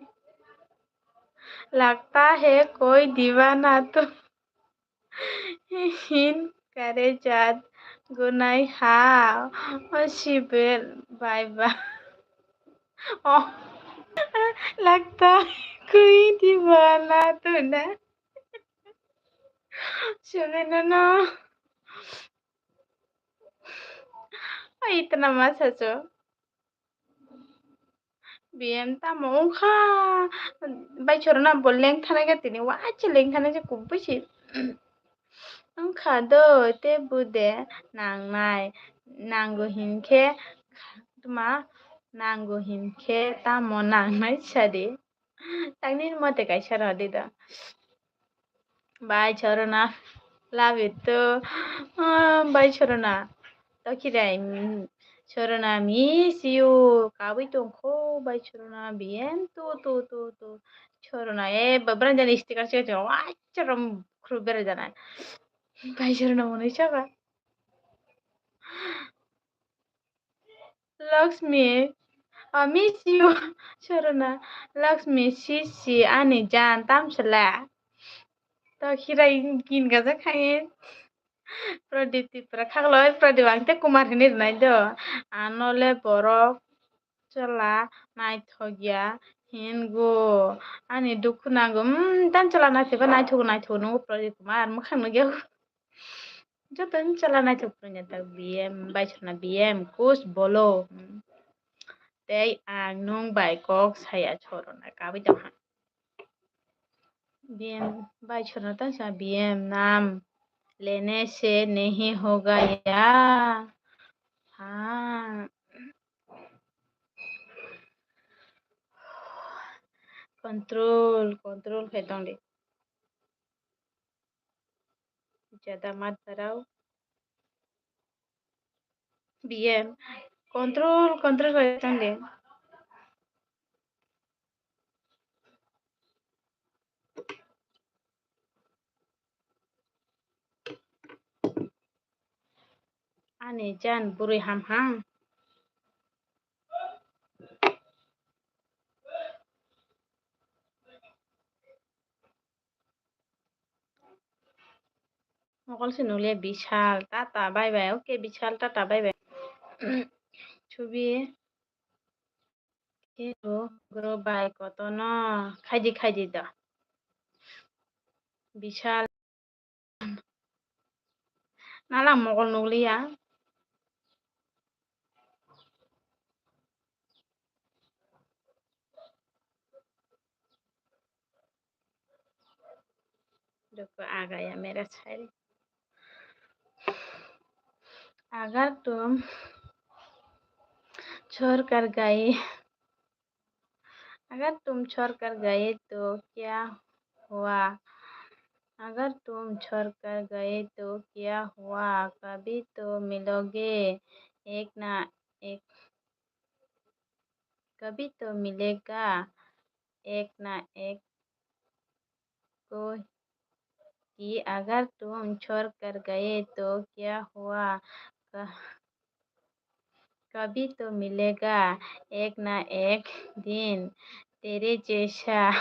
lagta hai koi diwana tu. Hin kare jat gunai ha, o sibel bai ba. O, lagta koi diwana tu na. Sibel no no. Ai, itna ma sacho. B M tamo wngkha, bai sorona bo lengthanai kha tini, waisa lengthanai se kubui se wngkha do, tei bo de nangnai, nango hinkhe tma Nango hinkhe tamo nangnai sadi. Tangni mote kaisa rwdi da. Bai Chorona, love you too. Ah, bai Chorona. Tokirai, mm, Chorona, miss you. Kabui tongkho, bai Chorona, B M, tu, tu, tu, tu. Chorona, eh, ba-, branja ni sticker se, wa, chorom, khru bera jana. Bai Chorona, monoi saka. Lakshmi, I miss you. Chorona, Lakshmi, si, si, ani jan, tamsala. To khirai kin gaja khaye. Pradip Tripura khaklo, Pradip ang te Kumar hinwi rwnai do. Ano le borok chwla naithok ya hingo. Ani dukhu nango. Hmm, tang chwla naithok ba naithok, naithok nungo Pradip Kumar. Mwkhang nugya. Joto ni chwla naithok phuru nai tak B M, bai Chorona B M, kus bolo. Tei ang nwng bai kok saya Chorona kabui tong ha. B M, bai Chorona tang sa B M, naam lene se nahi hoga ya. Ha. Control, control khai tong di. Jada mat barao. B M. Control, control khai tong di. Ani jan bwrwi ham ham. Mokol se nukliya Bishal, tata bye bye, okay Bishal, tata bye bye. Chubi. Khe o bwrwi bai kotorno khaidi khaidi da. Bishal. Nala mokol nukliya. देखो, आ गया मेरा शायरी। अगर तुम छोड़ कर गए, अगर तुम छोड़ कर गए तो क्या हुआ? अगर तुम छोड़ कर गए तो क्या हुआ? कभी तो मिलोगे, एक ना एक, कभी तो मिलेगा, एक ना एक को कि अगर तुम छोड़ कर गए तो क्या हुआ? क-, कभी तो मिलेगा, एक ना एक दिन तेरे जैसा।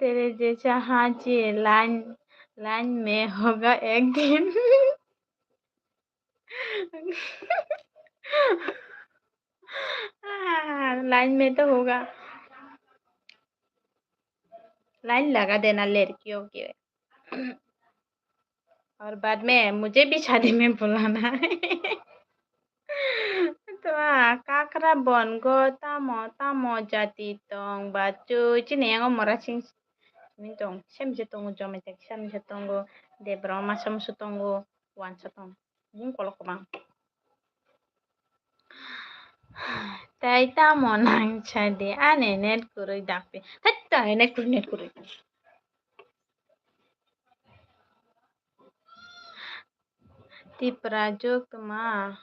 तेरे जैसा हाँ जी, लाइन, लाइन में होगा एक दिन। हाँ, लाइन में तो होगा। लाइन लगा देना लड़कियों के। और बाद में मुझे भी शादी में बुलाना है। Tama kakra bongo tamo tamo jati tong ba chui chini yango mora sing simi tong semi se tongo jomai tak semi se tongo debra masa musu tongo wansa tongo bung kolok kobang. Tai tamo nang sadi ani net kurui dakpi. Thai tai net kurui net kurui. Tipra jok tma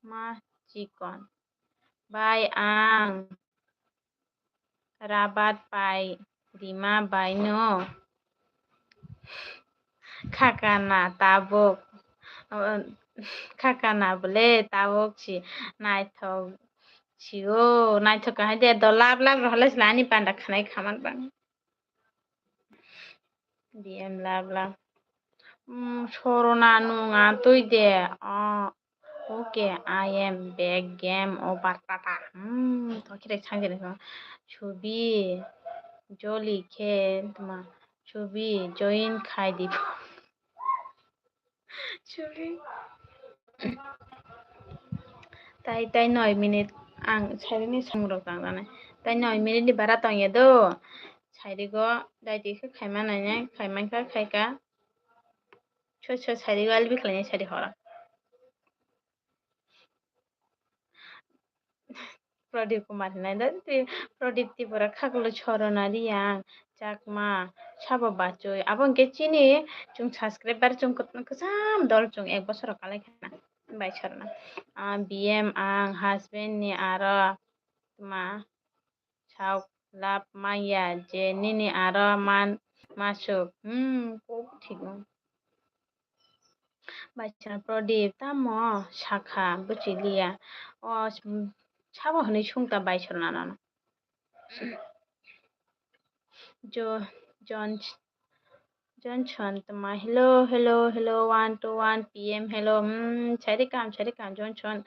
ma chikon. Bai ang rabat pai rima bai no. Khakana tabuk. Khakana bole tabuk si naithok si o naithok kahai de do lab lab rohole sila ani panda khanai khaman bang. B M love, love. Mm, Sorona nung a twi de. Ah, okay, I am back. Game over, tata. Hmm, to kire chang kire so. Chubi, joli khe tuma. Chubi, join khai di. Sorry. Tai, tai noi minute ang sairi ni samung rok tang janai. Tai noi minute ni bara tong ya do. Sairi go dai di khe khai ma nai nai, khai man kha khai ka. Cho, cho, sari, wal bi khlainai sari horo. Pradip Kumar hinai da, twi Pradip Tripura, Khakulu Chorona Riyang, Chakma, Sabo Bachoi. Abo hwnkhe chini chwng subscriber chwng kwcham dol chwng ek bosoro kalai khana. Bai Chorona. Ah, B M ang husband ni aro tma sauk lab maya je nini aro man masuk. Hmm, kok thik no. Bai Chorona Pradip tamo sakha bwchiliya. O, sabo hwnwi sungta Bai Chorona nono. Jo-, Jon-, Johnson tma, hello, hello, hello, one two one P M, hello, hmm, sari kam, sari kam, Johnson,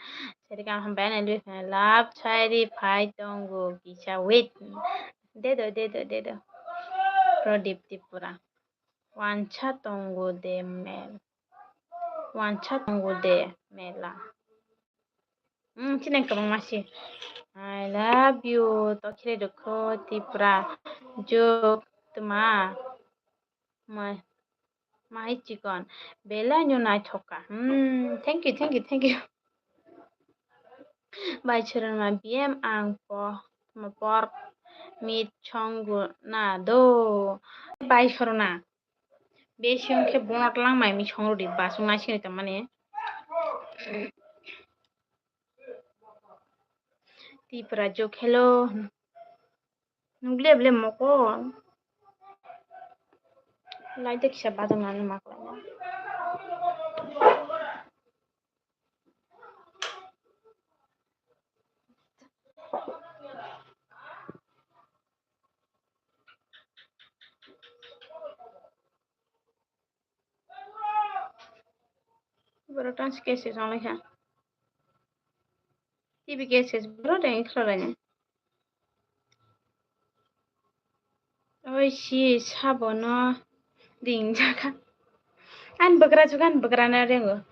sari kam, hambai ani lwi phai love, sari phai tongo, kisa wait. Dedo, dedo, dedo. Pradip Tripura. Wansa tongo de mel. Wansa tongo de mela. Hmm, chini kwbangma si. I love you. Tokhire dokho Tripura. Jok tma. Mai, mai chikon. Belai no naithok kha. Hmm, thank you, thank you, thank you. Bai Chorona B M ang po, por mit chongo na do. Bai Chorona. Besi wngkhe bonot langmai mi songrodi basong naisingri tongmani. Tipra jok hello. Nukle ble moko. Lai de kisa badang nani maklai. Borok tang si cases wng lai kha. T V cases borok tang khlai lai. Oi si sabono ring jakha. Ani bwkrajwk ani bwkrano rengo.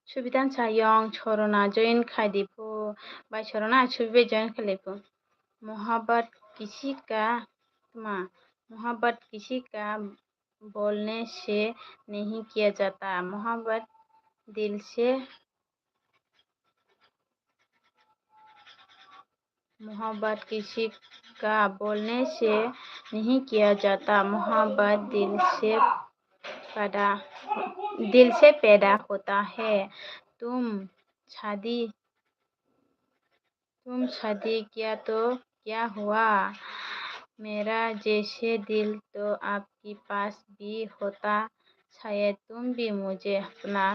Subitan sa yong Chorona join khai di phu. Bai Chorona subi bai join khai di phu. Mohabbat kisi ka, ma, mohabbat kisi ka bolne se nahi kiya jata. Mohabbat dil se मोहब्बत किसी का बोलने से नहीं किया जाता, मोहब्बत दिल से पैदा, दिल से पैदा होता है। तुम शादी, तुम शादी किया तो क्या हुआ? मेरा जैसे दिल तो आपके पास भी होता, शायद तुम भी मुझे अपना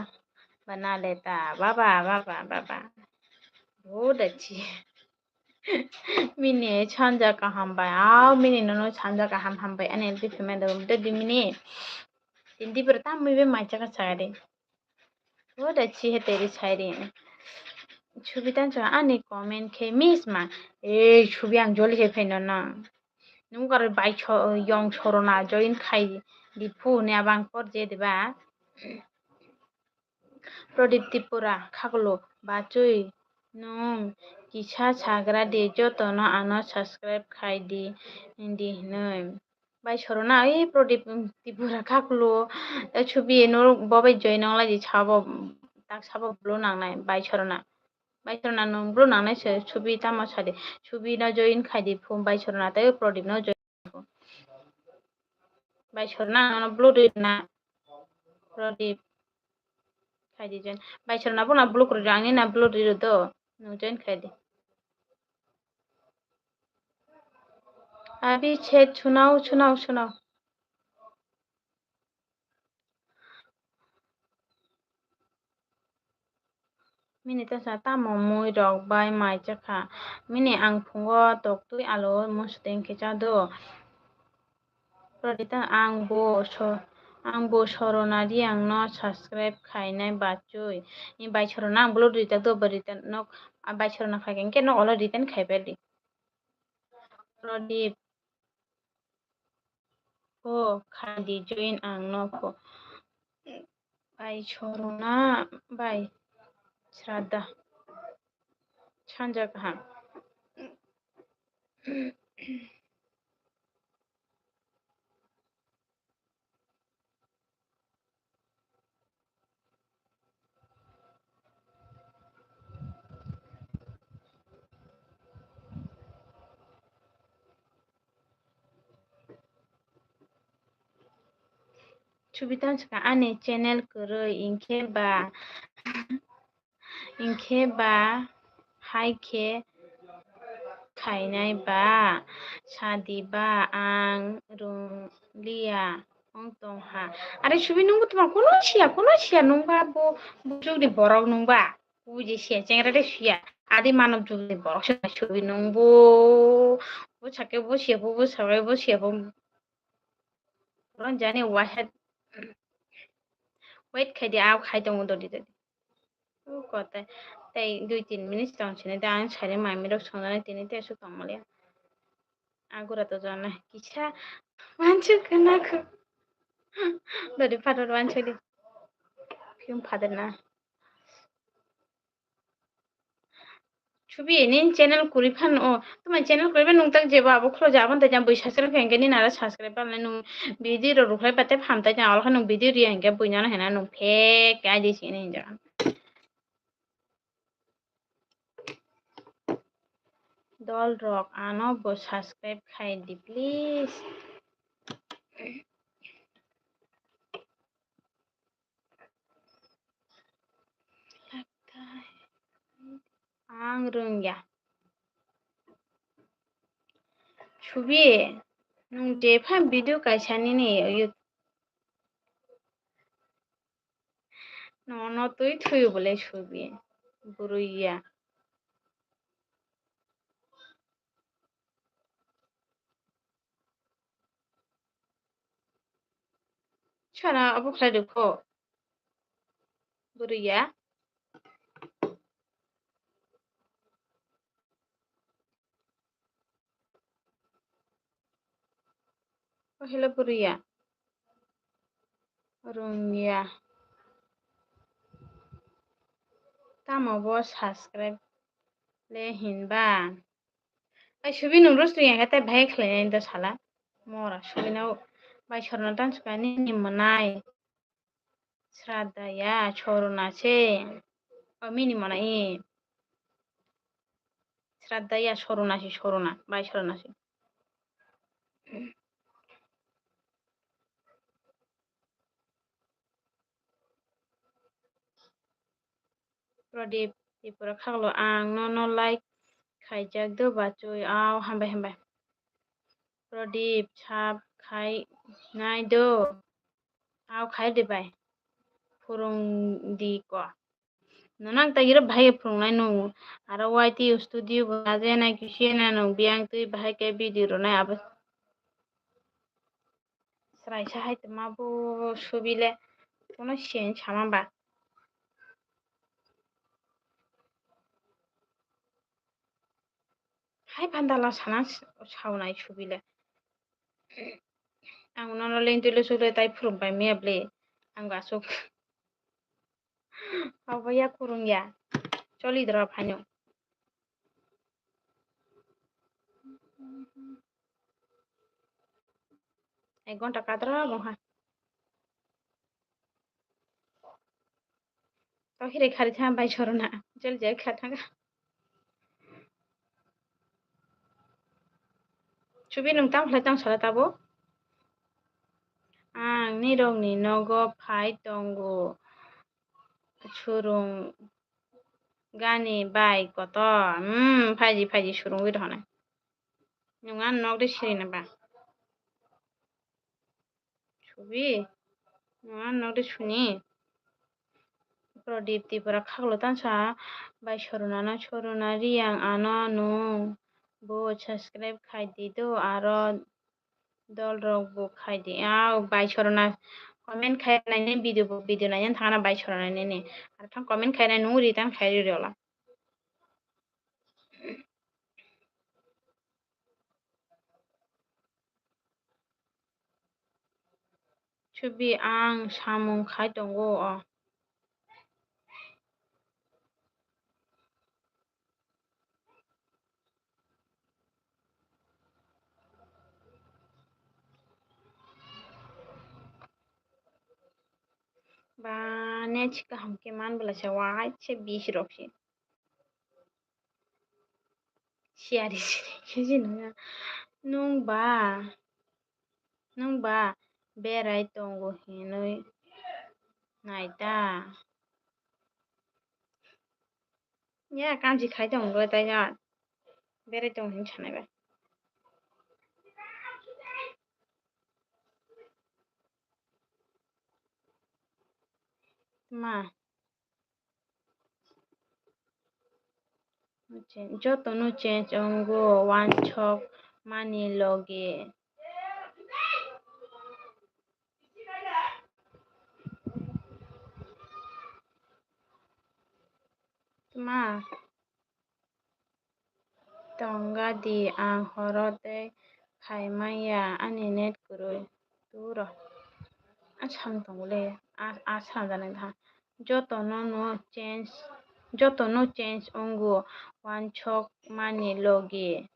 बना लेता। बाबा, बाबा, बाबा। बहुत अच्छी। Mini sanja kaham bai. Aw, mini nono sanja kaham hambai. Ani L P payment do. Dadi mini. Tindi berta mui be mai chaka chari. What a chi he teri chari. Subi tan cha ani comment khe miss ma. Ei, subi ang joli he phai nono. Nung kar bai cho, yong Chorona join khai di phu ne abang por je diba. Pradip Tripura, Khakulu, bachwi, nwng kisa sagra di, jotono ano subscribe khai di, di hinwi. Bai Chorona, oi Pradip Tripura, Khakulu, ta subi no bo bai join wnglai di sabo, tak sabo blue nangnai, Bai Chorona. Bai Chorona nwng blue nangnai se, subi tamo sadi, subi no join khai di phu, Bai Chorona tei Pradip no join. Bai Chorona nono blue ri na. Pradip. Khai di join. Bai Chorona bo na blue ri, ang ni na blue ri do. Nwng join khai di. Abi chat sunao, sunao, sunao. Mini tesa tamo mui rok bai mai chakha. Mini ang phungo toktwi alu musuteng khe chado. Pradita, ang bo so, ang bo Sorona Riang no subscribe khainai bachwi. Ni bai Sorona ang bolo return do, bo return nok, a bai Sorona khai khe nok olo return khai pai di. Pradip, o khai di join ang no pho. Bai Sorona, bai Shraddha. Sanja kaham. Subi tang saka ani channel kwrwi hinkhe ba, hinkhe ba hai khe khainai ba, sadi ba ang rwng liya wng tong ha. Are Subi, nwng bo tma kuno siya, kuno siya, nwng ba bo bujukni borok nwng ba. Buji siya, chengra de siya. Adi manob jugni borok se Subi nwng bo. Bo sake bo siya, bo, bo sake bo siya, bo. Boron jani wahad. Wait khai di, aw khai tongo dodi dodi. O kote. Tei dui tin minute tong sini de ang sari mami rok songnani tini te su tongmali. Agura to jana kisa manchu kana ko. Dodi phator manchu di. Phim phader na. Subi, nini channel kwrwi phano, o, tuma channel kwrwi phano nwng tak jeba abo khwlai ja, aboni tei jang bui subscribe khe hwnkhe nini aro subscribe bal nai nwng video rok rwkhlai ba tei phamtai jang, oro khe nwng video riya hwnkhe bui nano hena nwng fake I D sini hinjak. Dol rok ano bo subscribe khai di please. Ang rwngya. Subi, nwng jepha video kaisa nini, nono twi thwiyo bole Subi, bwrwi ya. Sana obo khlai rwkho. Bwrwi ya. O hello bwrwi ya. Rwngya. Tamo bo subscribe le hinba. Ai Subi nwng roast wngya khe tei bahai khlainai do sala. Mora Subi no bai Sorona tang sukha nini mwnai. Shraddha ya Sorona se. O mini mwnai. Shraddha ya Sorona se, Sorona bai Sorona se. Pradip Tripura khaklo ang nono like khaijak do bachwi. Aw hambai hambai. Pradip sub khai nai do. Aw khai de bai. Phurung di ko. Nono ang tagiro bahai phurungnai nung. Aro Y T studio bo naje nai kisi na nung biyang twi bahai khe video rwnai abo. Sraisa hai tongma bo Subi le, kuno siyan sama ba. Hai phandala sana saunai Subi le. Ang nono lentui le sukle tai phurung pai maya ble. Ang asuk. Abo ya kurung ya. Choli dra phano. Ek ghonta kadra bongha. Tao hire khari tha bai Sorona. Jol jai kha thanga. Subi nung tang khlai tang sala tabo. Ang nirok ni nogo phai tongo. Surung gani bai kotor. Hmm, phaiji phaiji surungwi rohonai. Nung ang nok de siri na ba. Subi, nwng ano de suni. Pradip Tripura khaklo tansa bai Sorona no, Sorona Riang ano nwng bo subscribe khai di do aro Dol rok bo khai di. Ah, bai sorona comment khai nai ni video bo, video nai thang na bai sorona ni ni. Ar thang comment khai nai nung return khai ri rola. Chubi ang samung khai tongo o. Ba net kaham khe man bwla se waise bis rok se. Siyari siri khe se nung ya. Nung ba, nung ba berai tongo hinwi nai ta. Ya, kanchi khai tong bo tai ya. Berai tong hin sanai bai. Ma. Jotono change wngo wansok mani logi. Tma tonga di, ang horo tei khai manya, ani net kwrwi. Turo. A sam tongo le, a, a sam jani tha. Jotono no change, jotono change wngo wansok mani logi.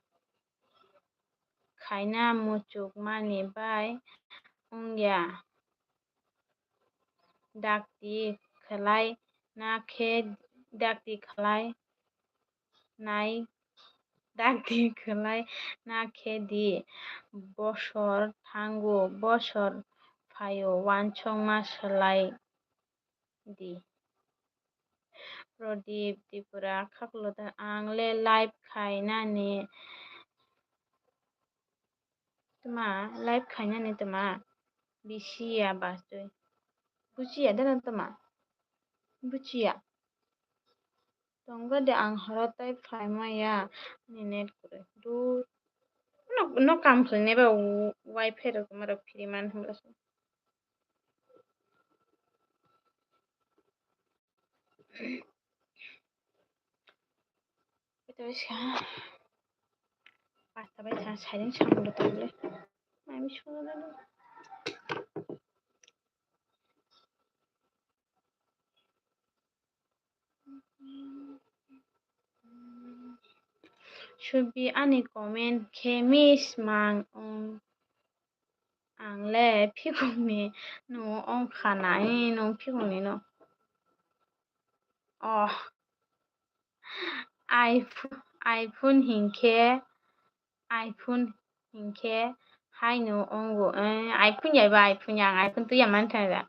Khaina muchuk mani bai wngya. Dakti khlai na khe, dakti khlai nai, dakti khlai na khe di. Bosor thango, bosor phaio, wansokma swlai di. Prodip Tripura, khaklwda ang le live khainani. Tma live khainani tma bisiya bastwi. Buchiya deno tma. Buchiya. Tongo de ang horo tei phai maya ani net kwrwi. Dur. No, no kam khlainai ba wifi rok tma rok free man hwnba se. Ito siya. Pasta bai sa, sayang samung da tabule. Mami suna da. Subi ani comment khe miss mang wng. Ang le phikungni no wng kha nai, no phikungni no. Oh. iPhone, iPhone hinkhe, iPhone hinkhe haino wngo. Eh, iPhone ya ba iPhone ya, ang iPhone twi ya man thang da.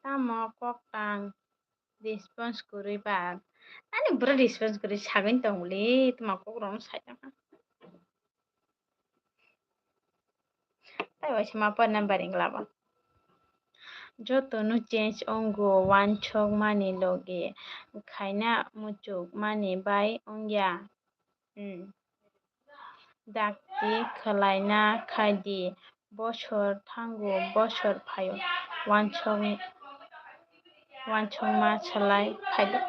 Tamo kok tang response kwrwi ba. Ani bwrwi response kwrwi sagwi tongli, tamo kok rok sai tong. Tai waisa ma phone number ring labo. Joto no change wngo wansok mani logi khaina muchuk mani bai wngya. Hmm. Dakti khwlaina khai di, bosor thango, bosor phaio, wansok, wansokma swlai phai di.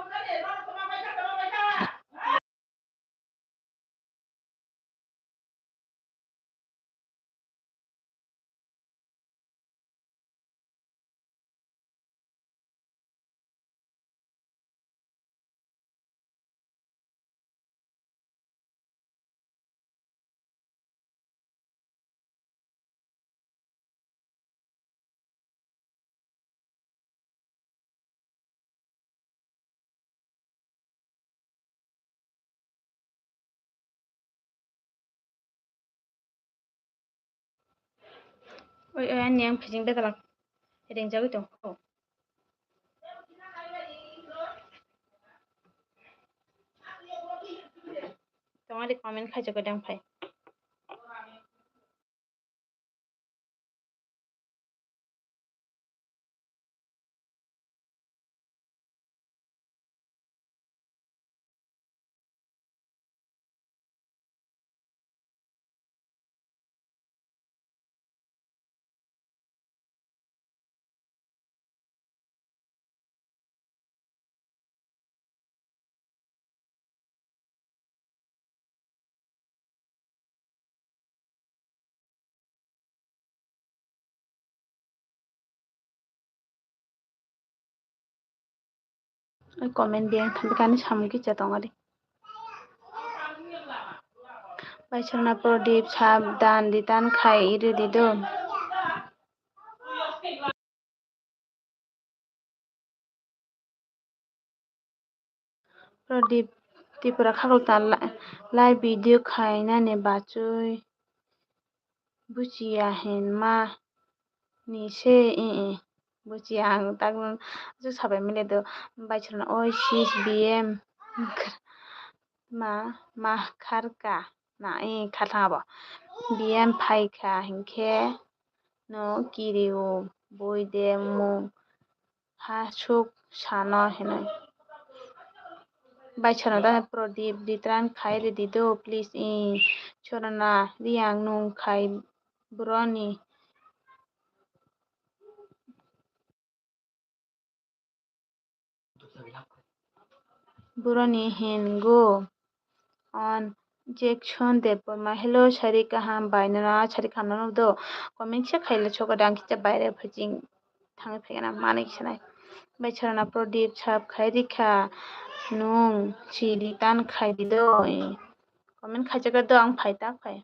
Oi, oi, ani ang phijing betalak ringjagwi tong kho. Tongari comment khaijak dang phai. Comment biyang thamkani samung kicha tongari. Baichorna Pradip sab dan return khai ridi do. Pradip Tripura khaklo ta la-, live video khainani bachwi buchiya hinma ni se, i, i, buchiya ang takno aswk sabai mile do. Baichorna oi sis B M ma, ma kharka na, i, kharthang abo. B M phaikha hinkhe no kiri o bui de mung ha suk sano hinwi. Baichorna da Pradip return khai ridi do please, i, Chorna Reang nung khai broni. Boroni hingo on Jackson Debbarma. Hello, sari kaham bai, nono sari kaham no do. Comment se khaila chogo dang kisa baire phajing thangwi phaikhe na manwi kisa nai. Baichorna Pradip sab khai rikha nung chiri tan khai di do. Comment khaijak do ang phai ta phai.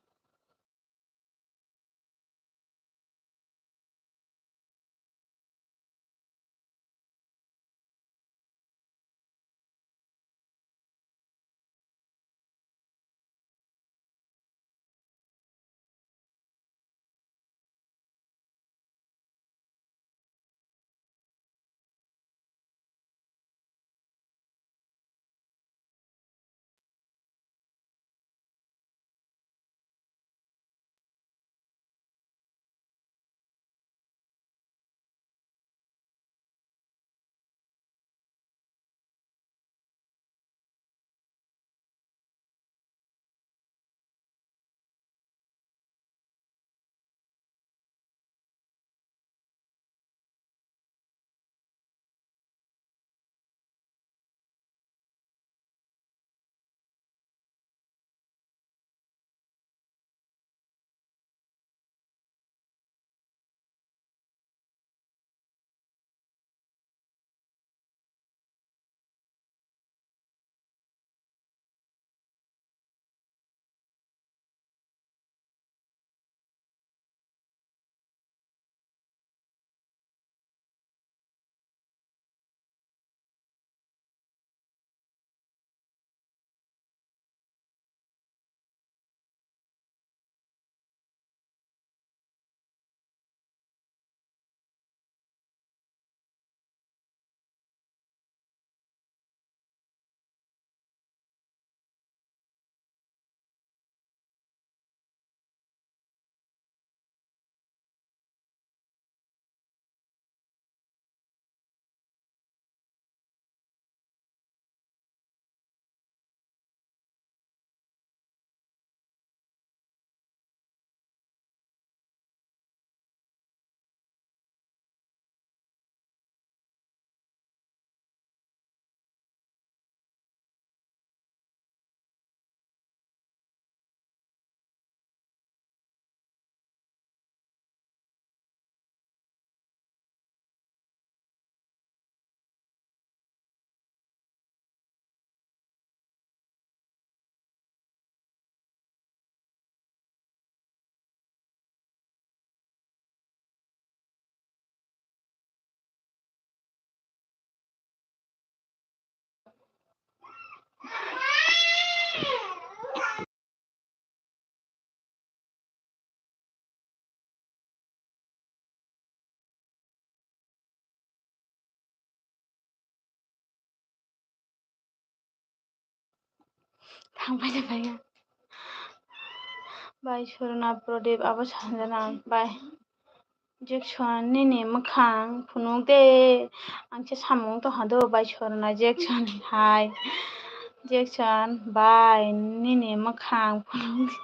Thang pai de pai ya. Bai Sorona Pradip abo sanjana bai. Jackson nini mwkhang phunuk de. Ang se samung tongha do bai Sorona Jackson hai. Jackson bai nini mwkhang phunuk de.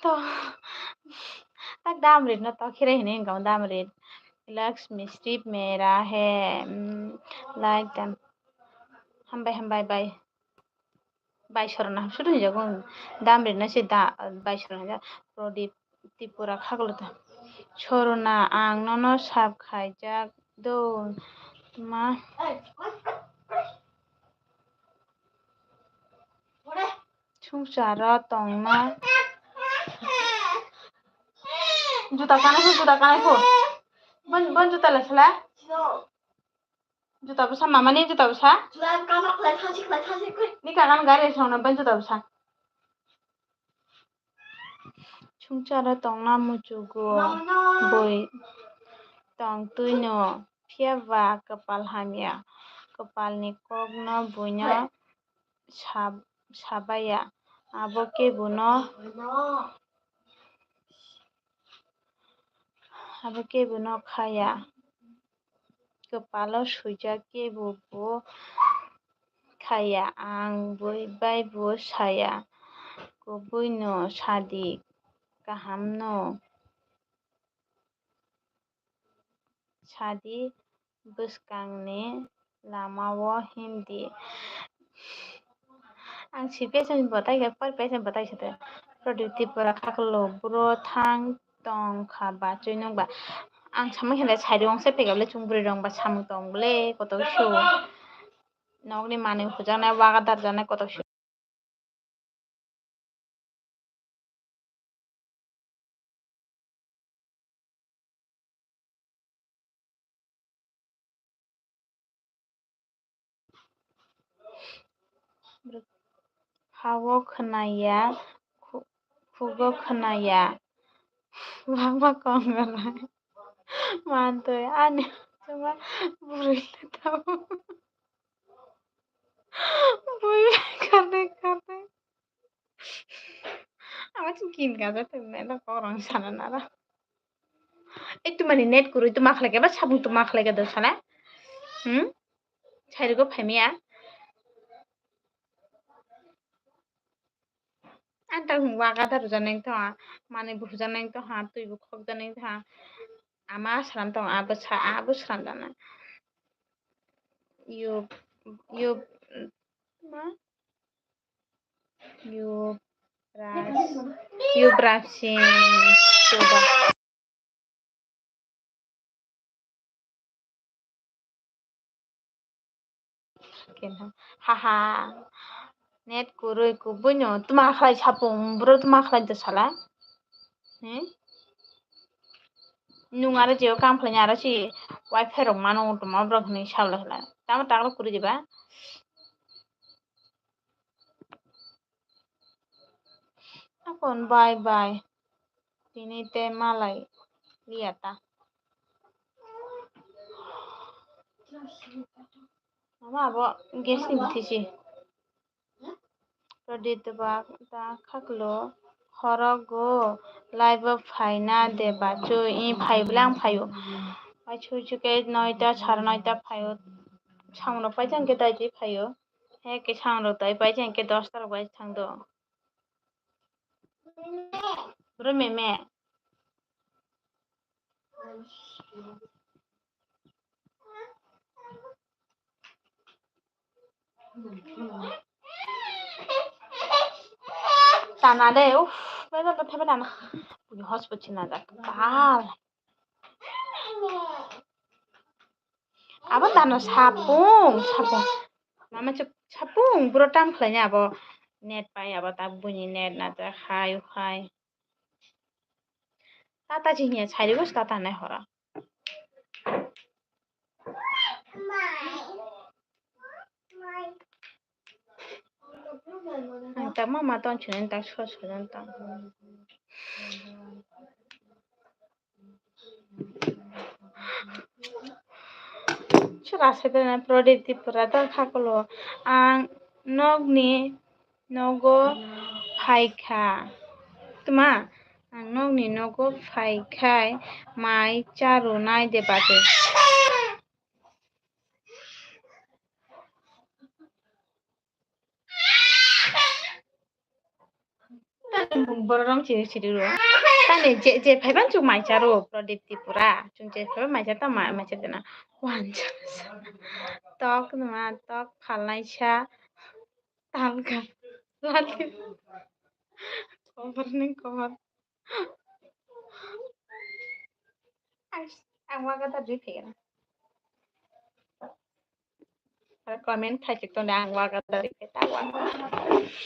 To tak dam rit no to khire hini hingka dam rit. Lakshmi strip mera he, mm, like dan. Hambai hambai bai. Bai Sorona hamsudu hinjago. Dam rit no se da bai Sorona ja. Pradip Tripura khaglo ta. Sorona ang nono sab khaijak do. Ma. Songcharo tongma. Juta kanai pho, juta kanai pho. Bon, bon juta le sala. Juta bwsa, mama ni juta bwsa. Ni kakan gari song na bon juta bwsa. Songcharo tongna muchugo bui tong twino, phiya ba kwpal hamya, kwpalni kokno buino sab-, sabaya, abo kebono, abo kebono khaya. Kwpalo swijak kebo bo khaya, ang bui bai bo saya, kubuino sadi, kahamno sadi, bwskangni lamao himdi. Ang si page ni bwtai khe, par page ni bwtai se de. Pradip Tripura khaklo buro thang tong kha ba chwi nung ba. Ang sama khe de side o wngse pegap le chwng bwrwi rong ba samung tong bwle kotor su. Nokni manwi hujaknai waga darjaknai kotor su. Hao khwnaya, khu-, khugo khwnaya, bangma kong gwnang. Mantwi ani chuma bwrwi le tamo. Bui kharwi kharwi. Ama chini kin gaja tongmani da kok rang sana nara. Ei tumani net kwrwi tuma khlai khe ba sabung tuma khlai khe do sana. Hmm? Sairigo phaimaya. Ang tang waga da rwjaknai wngtong ha, manwi bo hujaknai wngtong ha, twi bo khokjaknai wngtong ha. Ama sram tong, abo sa, abo sram jana. Yu, yu, ma? Yuvraj, Yuvraj Singh Chauhan. Haha. Net kwrwi kubuino tuma khlai sapung, bro tuma khlai do sala. Hmm? Nung aro jio kam khlaina aro si wifi rok mano tuma borok hinwi salo khlai. Tamo taklo kwrwi diba? Akon bye bye. Tini te malai liya ta. Mama abo gas ni bithi si. Pradip ba ta khaklo horogo live o phaina de bachu i phai bwle ang phaio. Pai chuchu ke noita sare noita phaio. Samung rok pai jang ke dai di phaio. He ke samung rok dai pai jang ke dosta rok bai thang do. Bro meme. Tana de, uff, bai bai bai bai tana. Bini hospital china jak. Bal. Abo tano sapung, sapung. Mama chuk sapung, bro tam khlaina abo net pai abo ta buini net na ta khai khai. Tata chihnya chari bus tata nai hora. Ang tak ma ma ton chini tak so so jan tang. Chwla sedena Pradip Tripura ta khakulo ang nokni nogo phaikha. Tma ang nokni nogo phaikhai mai charwnai de bagwi. Tani borok rong chiri chiri ro. Tani je, je phaiban chuk mai charo Pradip Tripura. Chuk je phaiban mai char ta mai, mai char tana. Wan char. Tok numa, tok phalnai sa. Talka. Lali. Kobar ni kobar. Ang, ang waga ta dui phegena. Comment khaisik tongdi ang wagadar khe ta wagadar.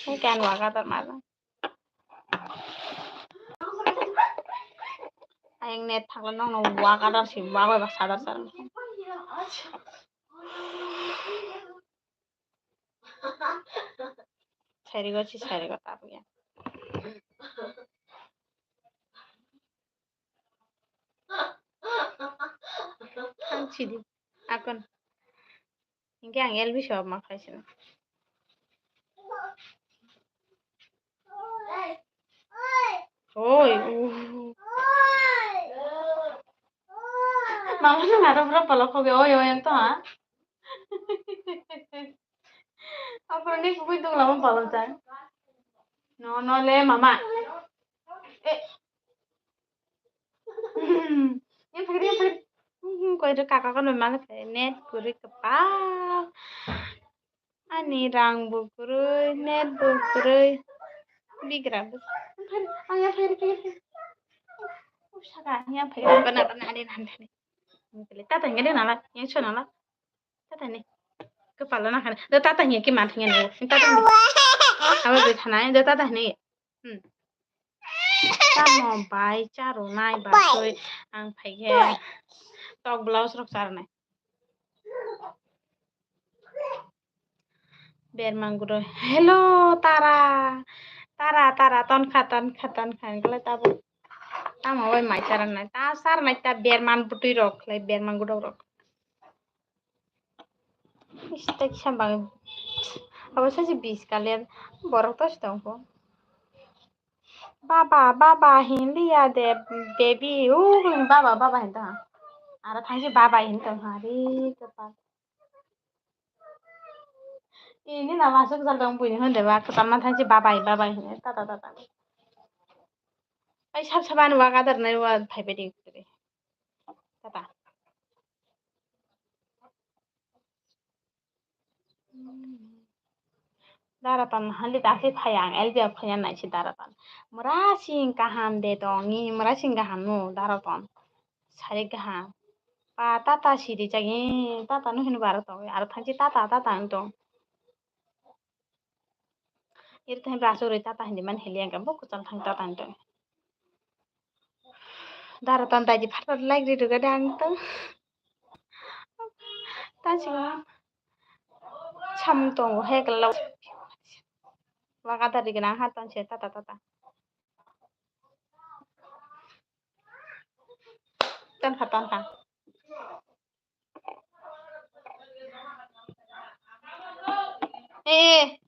Hwnkhe ang wagadar mano. Ayang net thangla nokno wagadar si wagwi ba sadar sadar. Sarigo si sarigo tabukya. Ang sidi. Akon. Hingke ang L B sob ma khaisino. Oi, uh. Mama nang aro pura palok hoge, oi, oi, to ha. Akoroni kubui dong lama palok jang. No, no le, mama. Eh. Yang phagri, yang phagri. Hmm, koi re kaka kono mala khe net kwrwi kwpal. Ani rang bo kwrwi, net bo kwrwi. Bigra bo. Yang phagri, yang phagri, phagri. Saka, yang phagri. Bana, bana, ani nan, ani. Tata hingke de nala, yang cho nala. Tata ni. Kwpalo na khana. Do tata hingke man thangya ni. Tata ni. Abo be thana, do tata ni. Hmm. Tamo bai charwnai bai ang phaikhe tok blouse rok charwnai. Bermang guro, hello, Tara. Tara, Tara, tonkha, tonkha, tonkha, hingkhe tabo. Tamo bai mai charwnai. Ta charwnai ta berman bwtwi rok, lai bermang guro rok. Is, ta kisa bang, abo sachi bis kalian borok ta si tongkho. Baba, baba, hinliya de, baby, uh, baba, baba, hinta. Aro thangsi baba, hinta, hari, kapal. Ini nama asuk jal dong, buini, hunde, ba, kapal, ma thangsi baba, baba, hinta, ta, ta, ta. Ai, sab, saban, wa, gadar, nai, wa, phai, bedi, kudere. Ta, ta. Dara ton hali ta khe phai ang L B o phaiya naisi dara ton. Mura sing kaham de tongi, mura sing kaham no dara ton. Sari kaham. Pa tata siri jagi, tata no hini bara tongi. Aro thangsi tata, tata ang tong. Iri thani braso rwi tata hindi man heli ang bo kuchal thang tata ang tong. Dara ton daji phatar like ri rwgade ang tong. Tachikma samung tongo he kwlao. Waga dari gwnang ha tonse tata tata. Tonkha tonkha. Eh, eh,